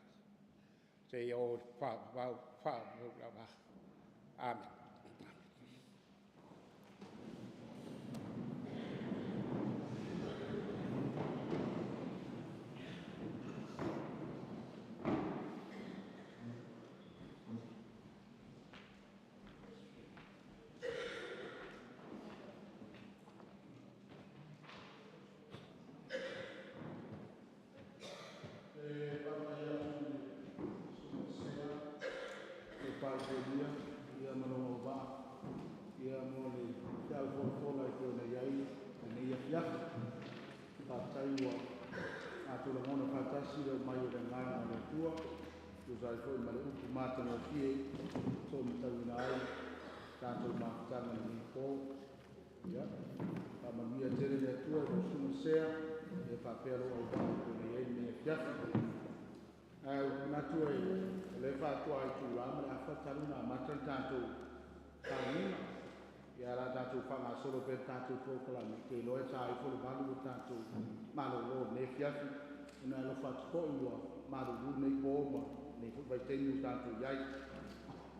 seia oo i le faavavau faavavau lava. Amene.
E faafetai atu i le Susuga Sea le Paepaelia ia ma lona auvaa ia mo le feau folafola e pei ona i ai lenei afiafi. Faafetai ua matou lagona faatasi le aumai o le agaga o le Atua, tusa ai foi ma le upu matagofie soomatauina ai tatou mafutaga i lenei po. Ia, faamanuia tele le Atua i lau susuga Sea, ia faapea lou auvaa e pei ona i ai lenei afiafi. Ae ou te manatu o lea faatoa itula ma le afa talu ona amata le tatou sauniga. Ia, o le a tatou faagasolo pea le tatou polokalame, ou te iloa e ta ifo le 8 ua tatou malolo i lenei afiafi, ona e alofa atu foi ua malulu lenei po ma lenei foi vaitaimi ua tatou i ai.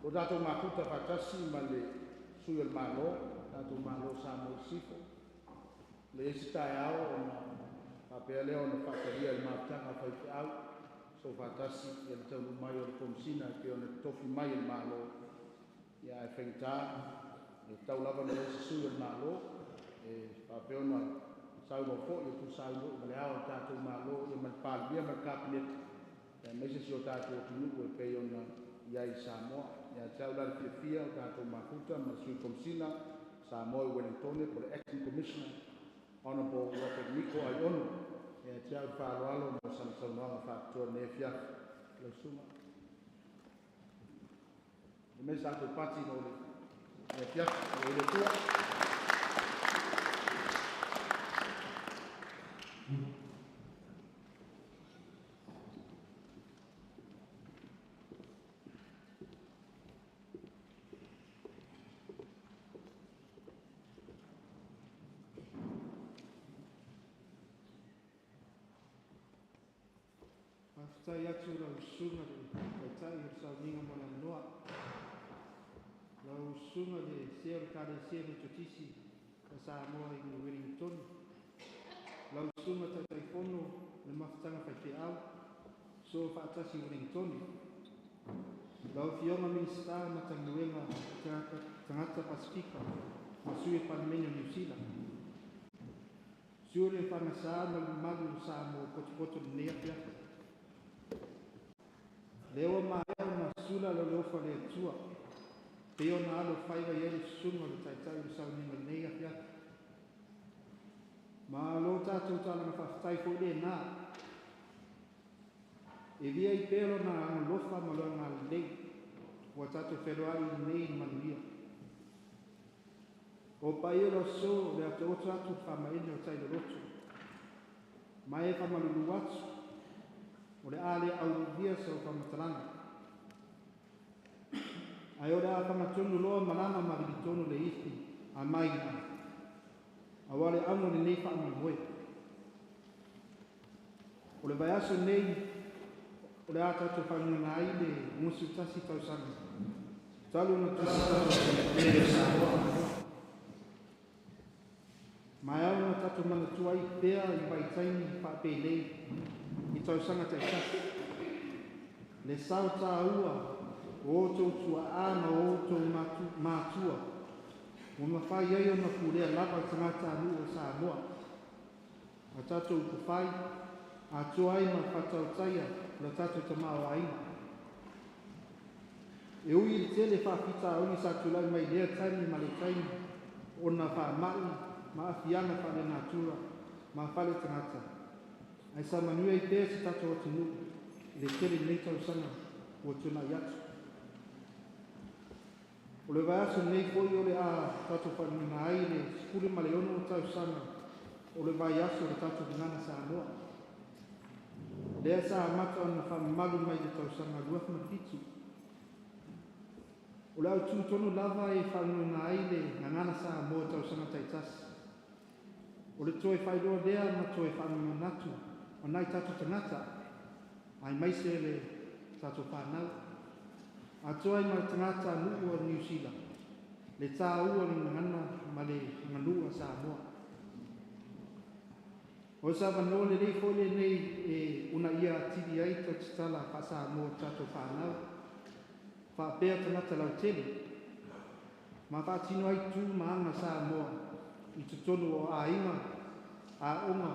O lo tatou mafuta faatasi ma le sui o le Malo, tatou Malo o Samoa i Sisifo, le i ai se taeao ona faapea lea ona faatalia e le mafutaga a faifeau, so faatasi ia le taunuu mai o le Komesina e pei ona totofi mai e le Malo, ia ae faigata e tatau lava ona i ai se sui o le Malo e faapea ona saunoa foi e tusa ai foi ma le ao o le tatou Malo, ia ma le Palemia ma le Kapeneta, aemaise si o tatou atunuu e pei ona i ai i Samoa. Ia te au la le fiafia o tatou mafuta ma le Sui Komesina Samoa i Ueligitone po o le Acting Commissioner, Honourable Robert Niko Aiono. Ia te au le faaaloalo mo sana saunoaga faapitoa i lenei afiafi. Lau susuga. Le mea sa tatou pati mo le afiafi. O le Atua.
Faafetai atu lau susuga le Taitai o le sauniga mo le avanoa. Lau susuga le Sea o le Ekalesia Metotisi a Samoa i Ueligitone. Lau susuga Taitaifono le mafutaga faifeau, so faatasi i Ueligitone. Lau Afioga Minisita Matagaluega Tagata Pasefika ma sui o Palemene o Niu Sila. Susu le EFKS ma le mamalu o Samoa potopoto i lenei afiafi. Lea ua maea ona sula le alofa o le Atua, pei ona alo faiva i ai le susuga o le Taitai o le sauniga i lenei afiafi. Ma lo tatou talaga faafetai foi lena. E via i pea lona agalofa ma lona agalelei, ua tatou feloai nei i le manuia. O paia o le aso, le atoato atu le faamaene o tailoloto. Ma e faamalulu atu, o le a le aulia sau faamatalaga. Ae o le a fagatonu loa malama ma vilitonu le ifi a mai na. Aua le auga o lenei faamoemoe. O le vaiaso nei, o le a tatou faagagana ai le 51 tausaga talu ona tusi o Samoa. Ma e ao ona tatou manatua ai pea i vaitaimi faapenei i tausaga taitasi. Le sao tāua o outou tuaa ma o outou matua, ua mafai ai ona pulea lava tagatanuu o Samoa. A tatou upufai, atoa ai ma faatautaia o le tatou tamaoaiga. E ui i le tele faafitauli sa tulai mai lea taimi ma le taimi ona faamai ma aafiaga faalenatura ma faletagata, ae sa manuia ai pea se tatou atunuu i le tele nei tausaga ua tuanai atu. O le vaiaso nei foi o le a tatou faagagana ai le 16 tausaga o le vaiaso o le tatou gagana Samoa. Lea sa amata ona faamamalu mai le tausaga 2007. O le autū tonu lava e faagagana ai le gagana Samoa tausaga taitasi. O le toe faailoa lea ma toe faamanatu o nai tatou tagata, aemaise le tatou fanau. Atoa ai ma le tagatanuu o Niu Sila, le tāua o le gagana ma le aganuu a Samoa. O se avanoa lelei foi lenei e uunaia atili ai tautatala faa-Samoa o tatou fanau, faapea tagata lautele, ma faatino ai tu ma aga Samoa i totonu o aiga, aoga,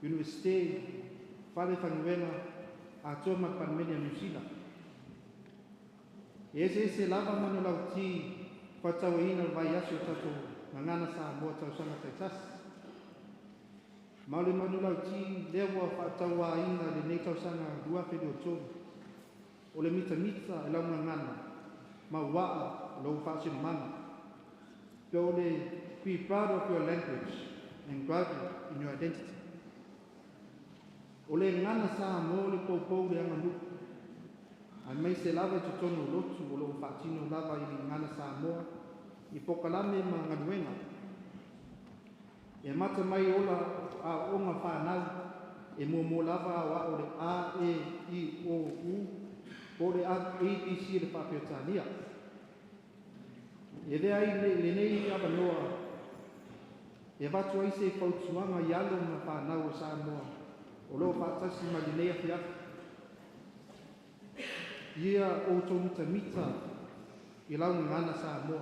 Universite, fale faigaluega, atoa ma le Palemene a Niu Sila. E eseese lava manulauti faatauaina o le vaiaso o tatou gagana Samoa tausaga taitasi. Ma o le manulauti lea ua faatauaina i lenei tausaga 2023, o le mitamita e lau gagana ma uaa o lou faasinomaga. Pe o le be proud of your language and grounded in your identity. O le gagana Samoa le poupou le aganuu, aemaise lava i totonu o lotu o lo o faatino lava i le gagana Samoa i polokalame ma galuega. E amata mai i ola aoaoga fanau e muamua lava aoao le A, E, I, O, U po o le ABC i le faa-Peretania. E avea ai lenei avanoa e avatu ai se fautuaga i alo ma fanau o Samoa o lo o faatasi mai lenei afiafi. Ia outou mitamita i lau gagana Samoa,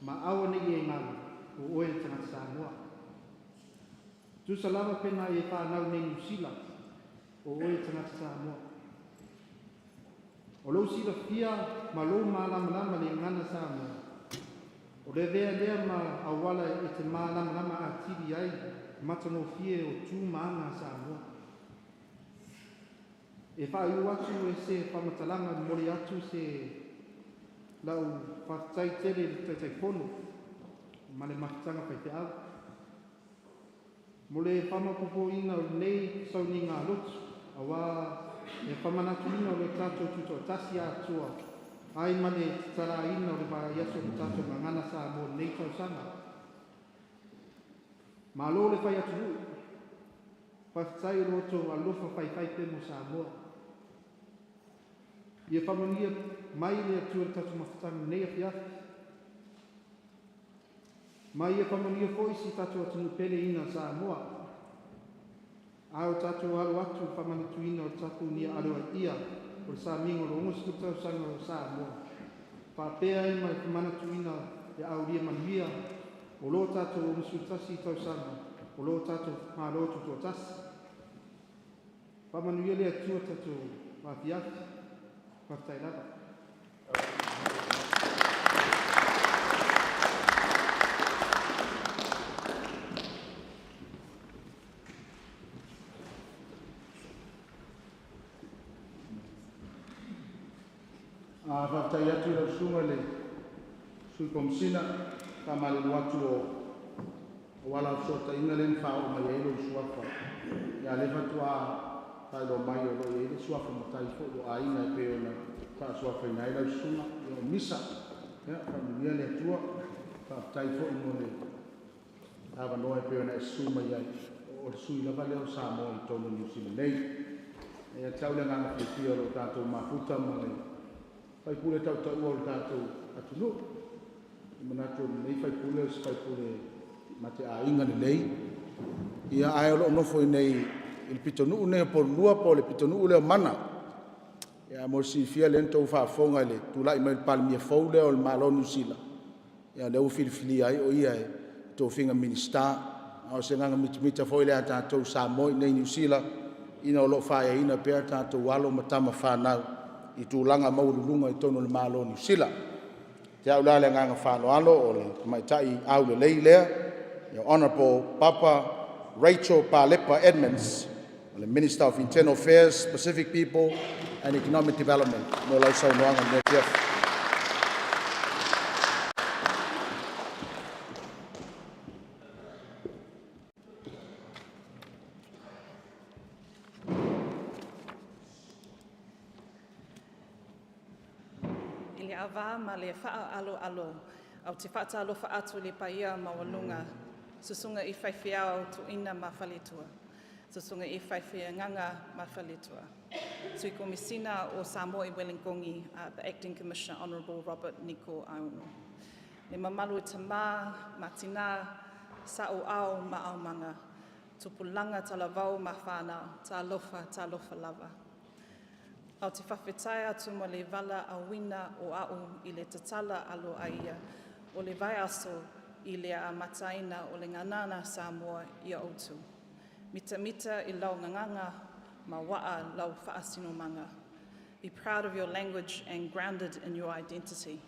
ma aua ne i e galo o oe le tagata Samoa. Tusa lava pe na e fanau nei Niu Sila, o oe le tagata Samoa. O lou silafia ma lou malamalama i le gagana Samoa, o le avea lea ma auala e te malamalama atili ai matagofie o tu ma aga a Samoa. E faaiu atu e se faamatalaga momoli atu se lau faafetai tele i le Taitaifono ma le mafutaga faifeau mo le faamaopoopoina o lenei sauniga lotu, auā le faamanatuina o le tatou tutoatasi atoa ai ma le tatalaina o le vaiaso o le tatou gagana Samoa i lenei tausaga. Malo le fai atunuu, faafetai i lo outou alofa faifaipe mo Samoa. Ia faamanuia mai le Atua i le tatou mafutaga i lenei afiafi. Ma ia faamanuia foi si tatou atunuu pele ina Samoa. A o tatou alo atu i faamanatuina o le tapunia aloaia o le samiga o le 60 tausaga o Samoa, faapea ai ma le faamanatuina le aulia manuia o lo tatou 61 tausaga o lo tatou Malo Tutoatasi. Faamanuia le Atua tatou afiafi. Faafetai lava.
A faafetai atu i lau susuga i le Sui Komesina, faamalulu atu o auala o fesootaiga lea na faaoo mai ai lou suafa. Ia lea faatoa faailoa mai o lo o i ai le suafa matai foi o aiga e pei ona faasuafaina ai lau susuga. Ia o Misa, ia faamanuia le Atua. Faafetai foi mo le avanoa e pei ona e susu mai ai. O le sui lava lea o Samoa i totonu o Niu Sila nei. E ia te au le agaga fiafia o lo o tatou mafuta ma le faipule tautaua o le tatou atunuu. E manatu o lenei faipule o se faipule mateaiga lelei. Ia ae o lo o nofo i inei i le pitonuu nei o Pololua po o le pitonuu lea o Mana. Ia mo le silafia lea na outou faafofoga i le tulai mai o le Palemia fou lea o le Malo o Niu Sila, ia lea ua filifilia ai o ia e tofiga Minisita. A o se agaga mitamita foi lea ia tatou Samoa i inei i Niu Sila ina o lo o faaeaina pea tatou alo ma tama fanau i tulaga maualuluga i totonu o le Malo o Niu Sila. Ia te au la le agaga faaaloalo o le tamaitai aulelei lea, Honourable Papa Rachel Palepa Edmonds, o le Minister of Internal Affairs, Pacific People and Economic Development mo lau saunoaga i lenei afiafi.
I le avā ma le faaaloalo, ou te faatalofa atu i le paia maualuga, susuga i faifeau toeaina ma faletua, susuga i faifeagaga ma faletua, Sui Komesina o Samoa i Ueligoni, the Acting Commissioner Honourable Robert Niko Aiono. Le mamalu i tama ma tina, saoao ma aumaga, tupulaga talavou ma fanau, talofa, talofa lava. Ou te faafetai atu mo le valaauina o au i le tatala aloaia o le vaiaso i le amataina o le Gagana Samoa ia outou. Mitamita i lau gagana ma waa lau faasinomaga. Be proud of your language and grounded in your identity.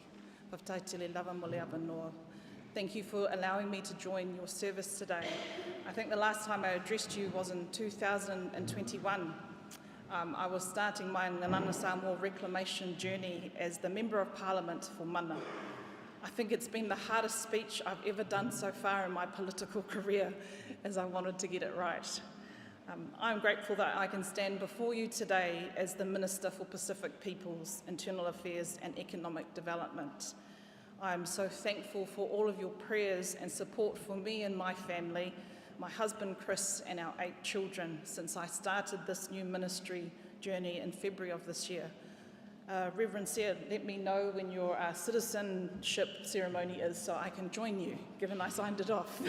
Faafetai tele lava mo le avanoa. Thank you for allowing me to join your service today. I think the last time I addressed you was in 2021. I was starting my Gagana Samoa reclamation journey as the Member of Parliament for Mana. I think it's been the hardest speech I've ever done so far in my political career, as I wanted to get it right. I'm grateful that I can stand before you today as the Minister for Pacific Peoples, Internal Affairs and Economic Development. I am so thankful for all of your prayers and support for me and my family, my husband Chris and our 8 children, since I started this new ministry journey in February of this year. Reverend Sia, let me know when your citizenship ceremony is so I can join you, given I signed it off.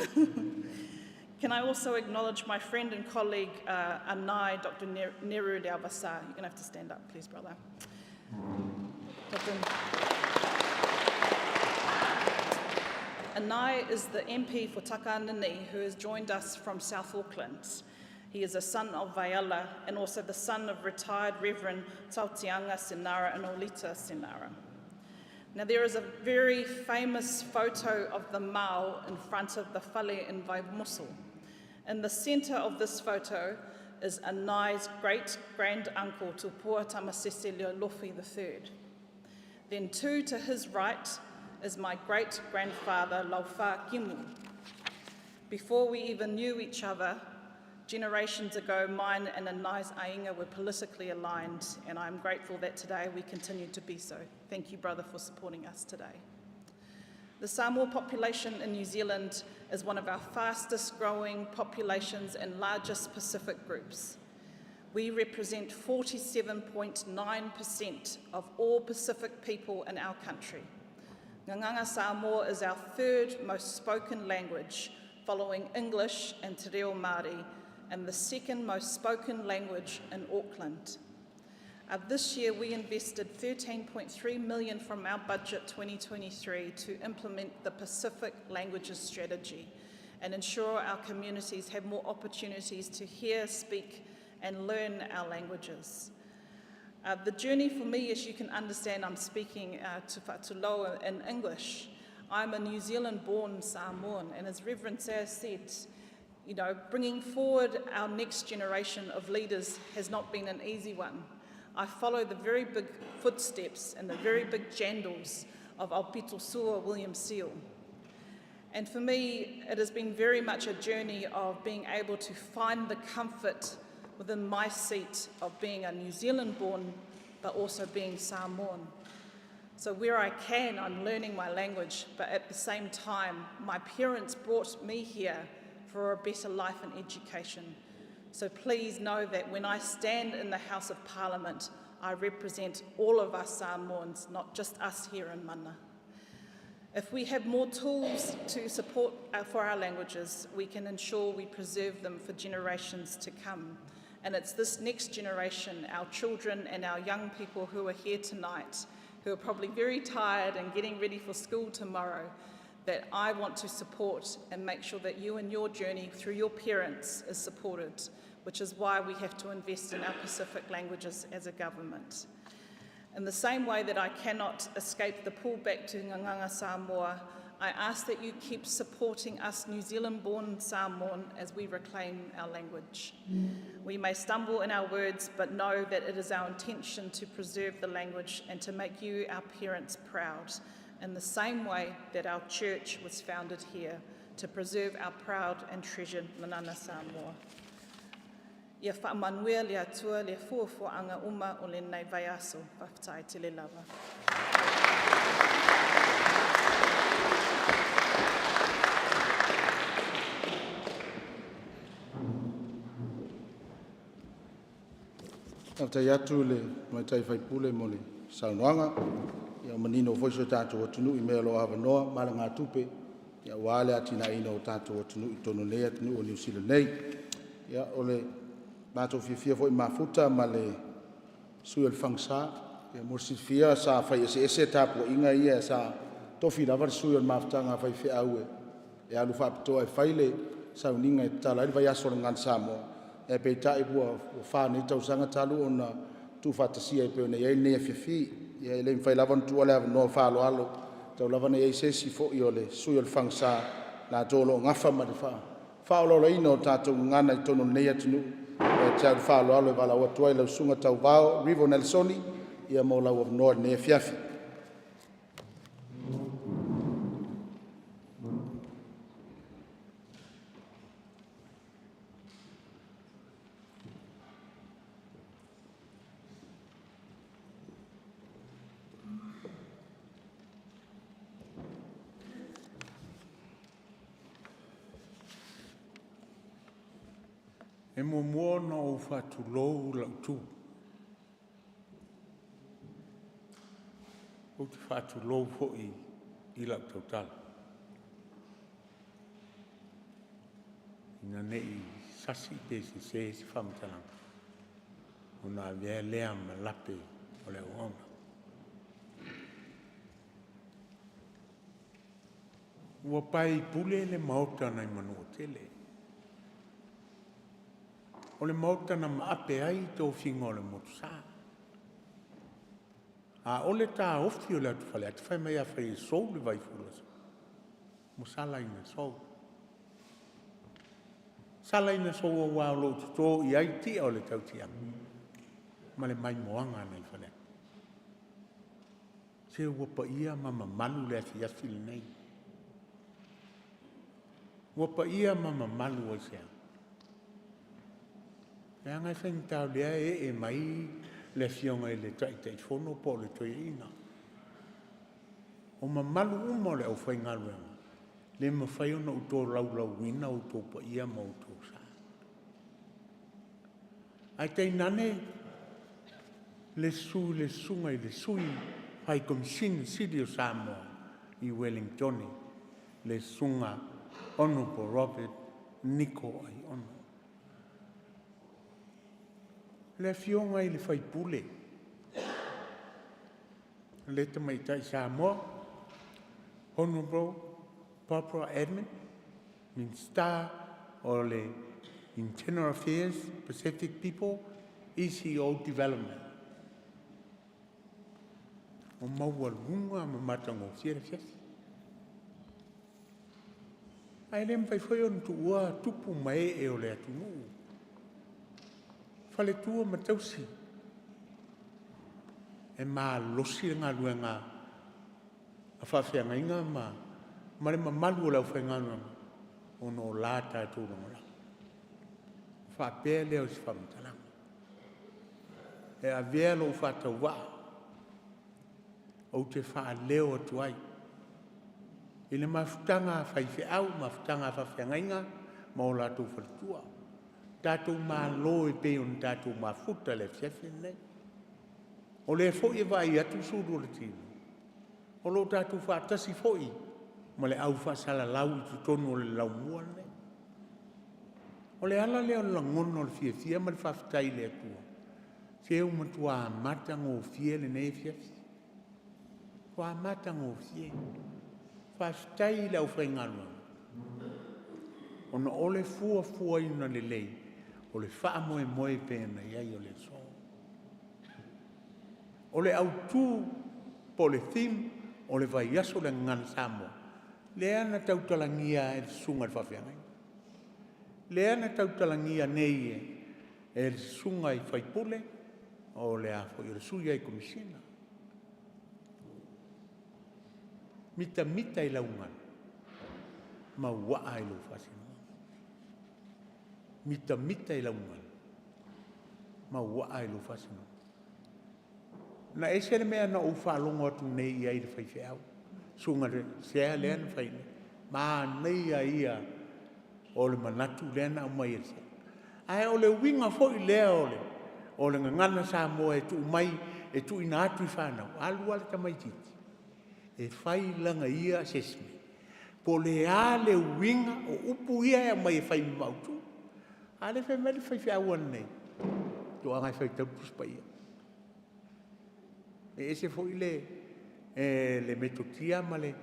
Can I also acknowledge my friend and colleague, Anae, Dr. Neru Leavasa. You're going to have to stand up, please, brother. Dr. Anae is the MP for Takanini, who has joined us from South Auckland. He is a son of Vaiala and also the son of retired Reverend Tautianga Senara and Olita Senara. Now, there is a very famous photo of the Mau in front of the Fale in Vaimoso. In the centre of this photo is Anae's great-grand-uncle, Tupua Tamasese Lealofi the III. Then 2 to his right is my great-grandfather, Laufa Kimu. Before we even knew each other, generations ago, mine and Anae's ainga were politically aligned, and I'm grateful that today we continue to be so. Thank you, brother, for supporting us today. The Samoa population in New Zealand is one of our fastest growing populations and largest Pacific groups. We represent 47.9% of all Pacific people in our country. Gagana Samoa is our third most spoken language, following English and Te Reo Māori, and the second most spoken language in Auckland. This year, we invested $13.3 million from our budget 2023 to implement the Pacific Languages Strategy and ensure our communities have more opportunities to hear, speak, and learn our languages. The journey for me, as you can understand, I'm speaking to Fa'atuloa in English. I'm a New Zealand-born Samoan, and as Reverend Sayers said, bringing forward our next generation of leaders has not been an easy one. I follow the very big footsteps and the very big jandals of Aupito Sua William Seal. And for me, it has been very much a journey of being able to find the comfort within my seat of being a New Zealand-born, but also being Samoan. So where I can, I'm learning my language, but at the same time, my parents brought me here for a better life and education. So please know that when I stand in the House of Parliament, I represent all of us Samoans, not just us here in Mana. If we have more tools to support for our languages, we can ensure we preserve them for generations to come. And it's this next generation, our children and our young people who are here tonight, who are probably very tired and getting ready for school tomorrow, that I want to support and make sure that you and your journey through your parents is supported, which is why we have to invest in our Pacific languages as a government. In the same way that I cannot escape the pullback to Gagana Samoa, I ask that you keep supporting us New Zealand-born Samoan as we reclaim our language. We may stumble in our words, but know that it is our intention to preserve the language and to make you, our parents, proud, in the same way that our church was founded here, to preserve our proud and treasured Gagana Samoa. Ia whaamanuia le atua le fuafuaanga uma o lenei vaiaso, whawhitai te le lava.
Faafetai atu le tamaitai faipule mo le saunoaga. Ia manino foi so tatou atunuu i mea o lo o avanoa ma alagatupe ia aua le atinaeina o tatou atunuu i totonu o lenei atunuu o Niu Sila nei. Ia o le matou fiafia foi mafuta ma le sui o le Fagasa. Ia mo le silafia sa fai eseese tapuaiga ia sa tofi lava le sui o le mafutaga a faifeau e alu faapitoa e fai le sauniga e tatala ai le vaiaso o le Gagana Samoa. E peitai ua 4 nei tausaga talu ona tuufaatasia e pei ona i ai lenei afiafi. Ia e le mafai lava ona tuua le avanoa faaaloalo tau lava ona i ai se isi foi o le sui o le Fagasa latou o lo o gafa ma le faaolaolaina o tatou gagana i totonu o lenei atunuu. E te au faaaloalo e valaau atu ai lau Susuga Tauvao Rivo Nelsoni ia mo lau avanoa i lenei afiafi.
E muamua ona ou faatulou lau tu. Ou te faatulou foi i lau tautala. Ina ne i sasi pe sese se faamatalaga, ona avea lea ma lape o le auauna. Ua pae i pule le maota nai Manu'atele. O le maota na maape ai tofiga o le Motusa. A o le taofi o le atu Faleata, fai mai afai e sou le vai fula, ua sala ina sou. Sala ina sou auā o lo o toto i ai tia o le tautiaga ma le maimoaga nai Faleata. Se ua paia ma mamalu le afiafi lenei. Ua paia ma mamalu aisea? Leaga e faigata o lea e ee mai le afioga i le Taitaifono po o le Toeaina. O mamalu uma o le aufaigaluega, le mafai ona ou tolaulauina outou paia ma outou sa. Ae tainane le susu i le susuga i le Sui High Komesina Sili o Samoa i Ueligitone, le susuga Honourable Robert Niko Aiono. Le afioga i le faipule, le tamaitai Samoa, Honourable Barbara Edmund, Minisita o le Internal Affairs, Pacific People, ECO Development. Ua maualuga ma matagofie le afiafi. Ae le mafai foi ona tuua tupu ma ee o le atunuu, faletua ma tausi. E malosi le galuega a faafeagaiga ma le mamalu o le aufaigaluega ona o la tatou lagolago. Ona faapea lea o se faamatalaga, e avea lou faatauvaa ou te faaleo atu ai i le mafutaga a faifeau, mafutaga a faafeagaiga ma o latou faletua, tatou malo e pei ona tatou mafuta i le afiafi lenei. O lea foi e vaai atu sulu o le tino, o lo o tatou faatasi foi ma le au faasalalau i totonu o le laumua lenei. O le ala lea o le lagona o le fiafia ma le faafetai i le Atua, se ua matua matagofie lenei afiafi, matua matagofie. Faafetai i le aufaigaluega ona o le fuafuaina lelei o le faamoemoe e pei ona i ai o le aso. O le autu po o le theme o le vaiaso o le Gagana Samoa, lea na tautalagia e le susuga i le faafeagaiga, lea na tautalagia nei e le susuga i faipule o le a foi o le sui ai Komesina. Mitamita i lau galu ma uaa i lou faasinomaga. Mitamita i lau galu ma uaa i lou faasinomaga. Na ese le mea na ou faalogo atu nei i ai i le faifeau, susuga i le sea lea na fai nei. Manaia ia o le manatu lea na aumai e le sea. Ae o le uiga foi lea o le gagana Samoa e tuu mai e tuuina atu i fanau, alu lava le tamaitiiti e fai lana ia assessment, po o le a le uiga o upu ia e aumai e fai ma mautu. A o lea e fai mai le faifeau ananei, toaga e faitau le Tusi Paia. E ese foi le metotia ma le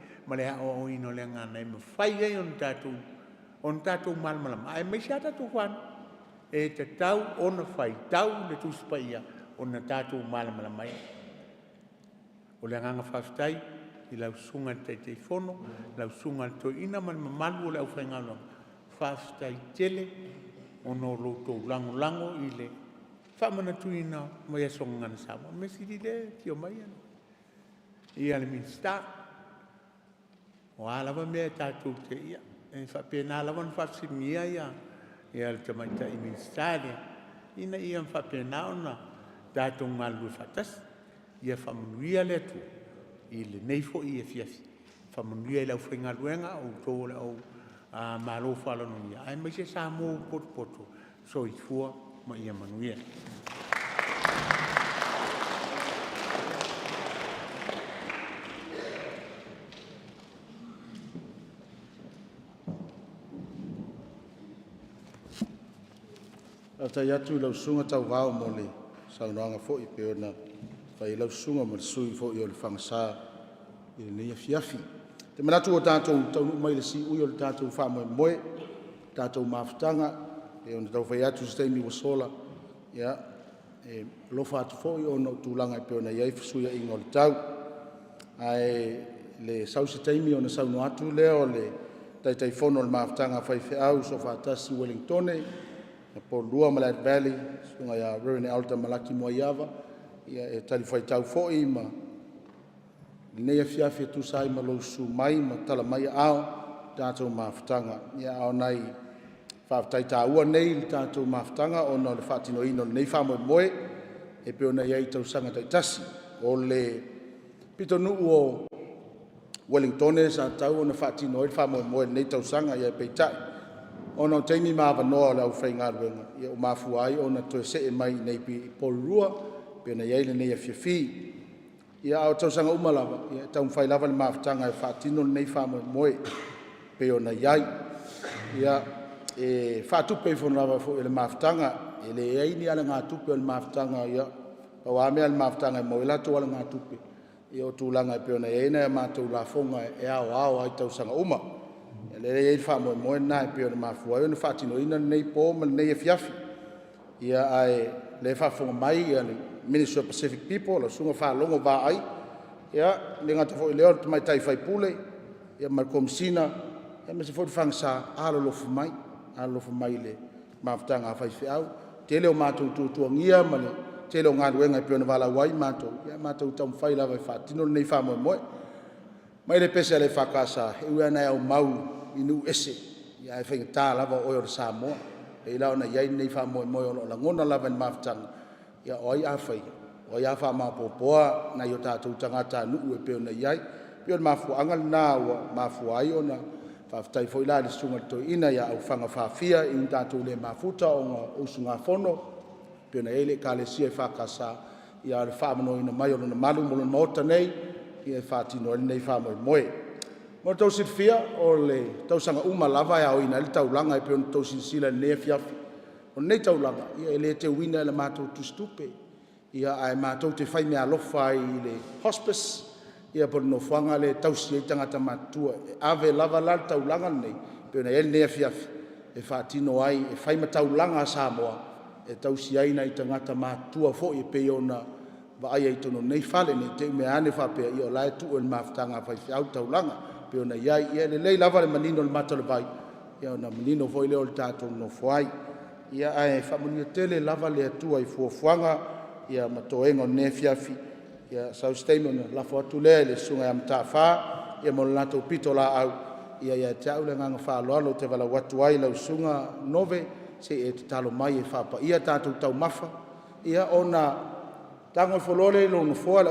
aoaoina o le gagana e mafai ai ona tatou malamalama, aemaise lava tatou fanau, e tatau ona faitau le Tusi Paia ona tatou malamalama ai lea. O le agaga faafetai i lau susuga i le Taitaifono, lau susuga i le Toeaina ma le mamalu o le aufaigaluega, faafetai tele ona o lo outou lagolago i le faamanatuina o Vaiaso Gagana Samoa. O le mea sili lea e afio mai le Minisita. O a lava mea tatou te, ia, e faapena lava ona faafesiligia le tamaitai Minisita lea, ina ia faapena ona tatou galulue faatasi. Ia faamanuia le Atua i lenei foi afiafi, faamanuia i le aufaigaluega, o outou o le au malo faaloalogia, aemaise Samoa ua potopoto
Soifua ma ia manuia.
Faafetai atu i lau Susuga Tauvao mo le saunoaga foi e pei ona fai ai lau susuga ma le sui usufono foi o Lefaga i lenei afiafi. Ou te manatu ua tatou taunuu mai i le siui o le tatou faamoemoe, le tatou mafutaga. E pei ona tau fai atu i se taimi ua sola, ia, e alofa atu foi ona o tulaga e pei ona i ai fesuiaiga o le tau. Ae le sau se taimi ona saunoa atu lea o le Taitaifono o le Mafutaga a Faifeau Soofaatasi Ueligitone Upolu ma Malae Valley, le Susuga ia Rev. Elder Malaki Muaiava e talifuaitau foi ma lenei afiafi e tusa ai ma lou susu mai ma tala mai aao i le tatou mafutaga. A o nai faafetai taua nei i le tatou mafutaga ona o le faatinoina o lenei faamoemoe e pei ona i ai i tausaga taitasi. O le pitonuu o Ueligitone sa tatau ona faatino ai le faamoemoe i lenei tausaga, aepeitai ona o taimi ma avanoa o le aufaigaluega ua mafua ai ona toe se'e mai i inei i Porirua e pei ona i ai lenei afiafi. A o tausaga uma lava e taumafai lava le mafutaga e faatino lenei faamoemoe e pei ona i ai. E faatupe ifo lava foi e le mafutaga, e leai ni alagatupe a le mafutaga. Ia pau lava mea a le mafutaga e maua ai latou alagatupe ia o tulaga e pei ona i ai nai a matou lafoga e aoao lava i tausaga uma. O lea e i ai le faamoemoe lena e pei ona mafua ai ona faatinoina lenei po ma lenei afiafi. Ae o lea e faafofoga mai le Ministry of Pacific People lau Susuga Faalogo Vaai, e le gata foi i lea o le Tamaitai Sui Usufono ma le Komesina aemaise foi le FAST, alolofa mai, alolofa mai i le mafutaga a faifeau. E tele o matou tuatuagia ma le tele o galuega e pei ona valaau ai matou, ae matou te taumafai lava e faatino lenei faamoemoe. Fai mai le pese a le EFKS, e ui lava ina e aumau i nuu ese, ae faigata lava o oe o le Samoa. E pei la ona i ai lenei faamoemoe o lo o lagona lava e le mafutaga, ia o ai a faia, o ai a faamaopoopoa nai o tatou tagatanuu e pei ona i ai. E pei o le mafuaaga lena ua mafua ai ona faafetai foi la i le Susuga i le Toeaina ia Aufaga Faafia ina ua tatou le mafuta ona o usugafono e pei ona i ai le Ekalesia EFKS, a o le faaavanoaina mai o lona malu ma lona Maota nei e faatino ai lenei faamoemoe. Mo le tou silafia o tausaga uma lava e aoina ai le taulaga e pei ona outou silasila i lenei afiafi. O lenei taulaga e le teuina i la matou tusitupe, ae matou te faimeaalofa ai i le Hospice po o le nofoaga lea e tausi ai tagata matutua. E ave lava la le taulaga lenei e pei ona i ai lenei afiafi e faatino ai, e fai ma taulaga a Samoa e tausi ai nai tagata matutua foi e pei ona vaaia i totonu o nei fale. Ne i te i meaane faapea o la e tuu e le mafutaga a faifeau le taulaga e pei ona i ai. Ia e lelei lava le manino i le mata o le vai ona manino foi lea o le tatou nonofo ai. Ae faamanuia tele lava le Atua i fuafuaga ma toega o lenei afiafi. Ia sau se taimi ona lafo atu lea i le Susuga ia Mataafa mo le latou pitolaau. Ia te au le agaga faaaloalo ou te valaau atu ai i lau Susuga Nove se i e tatalo mai e faapaia tatou taumafa ona tago ifo loa lea i lou nofoa le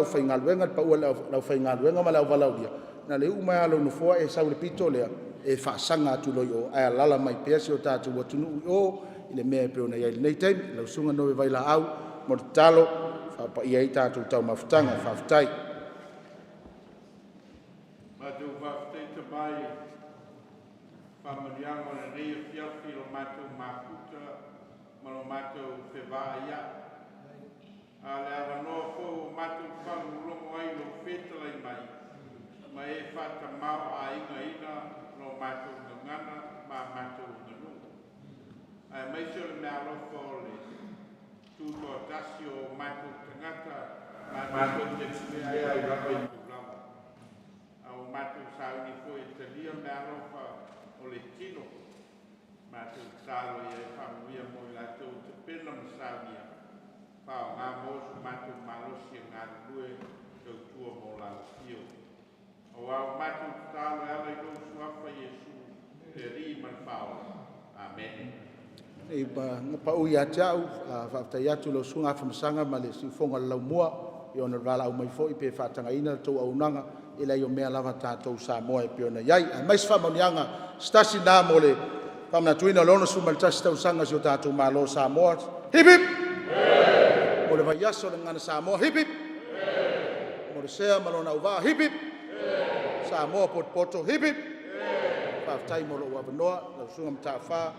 pau a le aufaigaluega ma le auvalaaulia, na o le uu mai lava o lou nofoa e sau i le pito lea e faasaga atu loa i o ae alaala mai pea si o tatou atunuu i o i le mea e pei ona i ai i lenei taimi. Lau Susuga Nove Vailaau mo le tatalo e faapaia ai tatou taumafataga. Faafetai. Na pau ia te au, faafetai atu i lau Susuga Afamasaga ma le siufofoga o le laumua ona o le valaau mai foi pe faatagaina le tou auaunaga. Ia leai o mea lava a tatou i Samoa e pei ona i ai, aemaise faamanuiaga se tasi lena mo le Faamanatuina o le 61 tausaga o si o tatou Malo o Samoa. Hip hip! Mo le vaiaso o le Gagana Samoa. Hip hip! Mo le sea ma lona auvaa. Hip hip! Samoa potopoto. Hip hip! Faafetai mo lou avanoa, lau susuga Mataafa.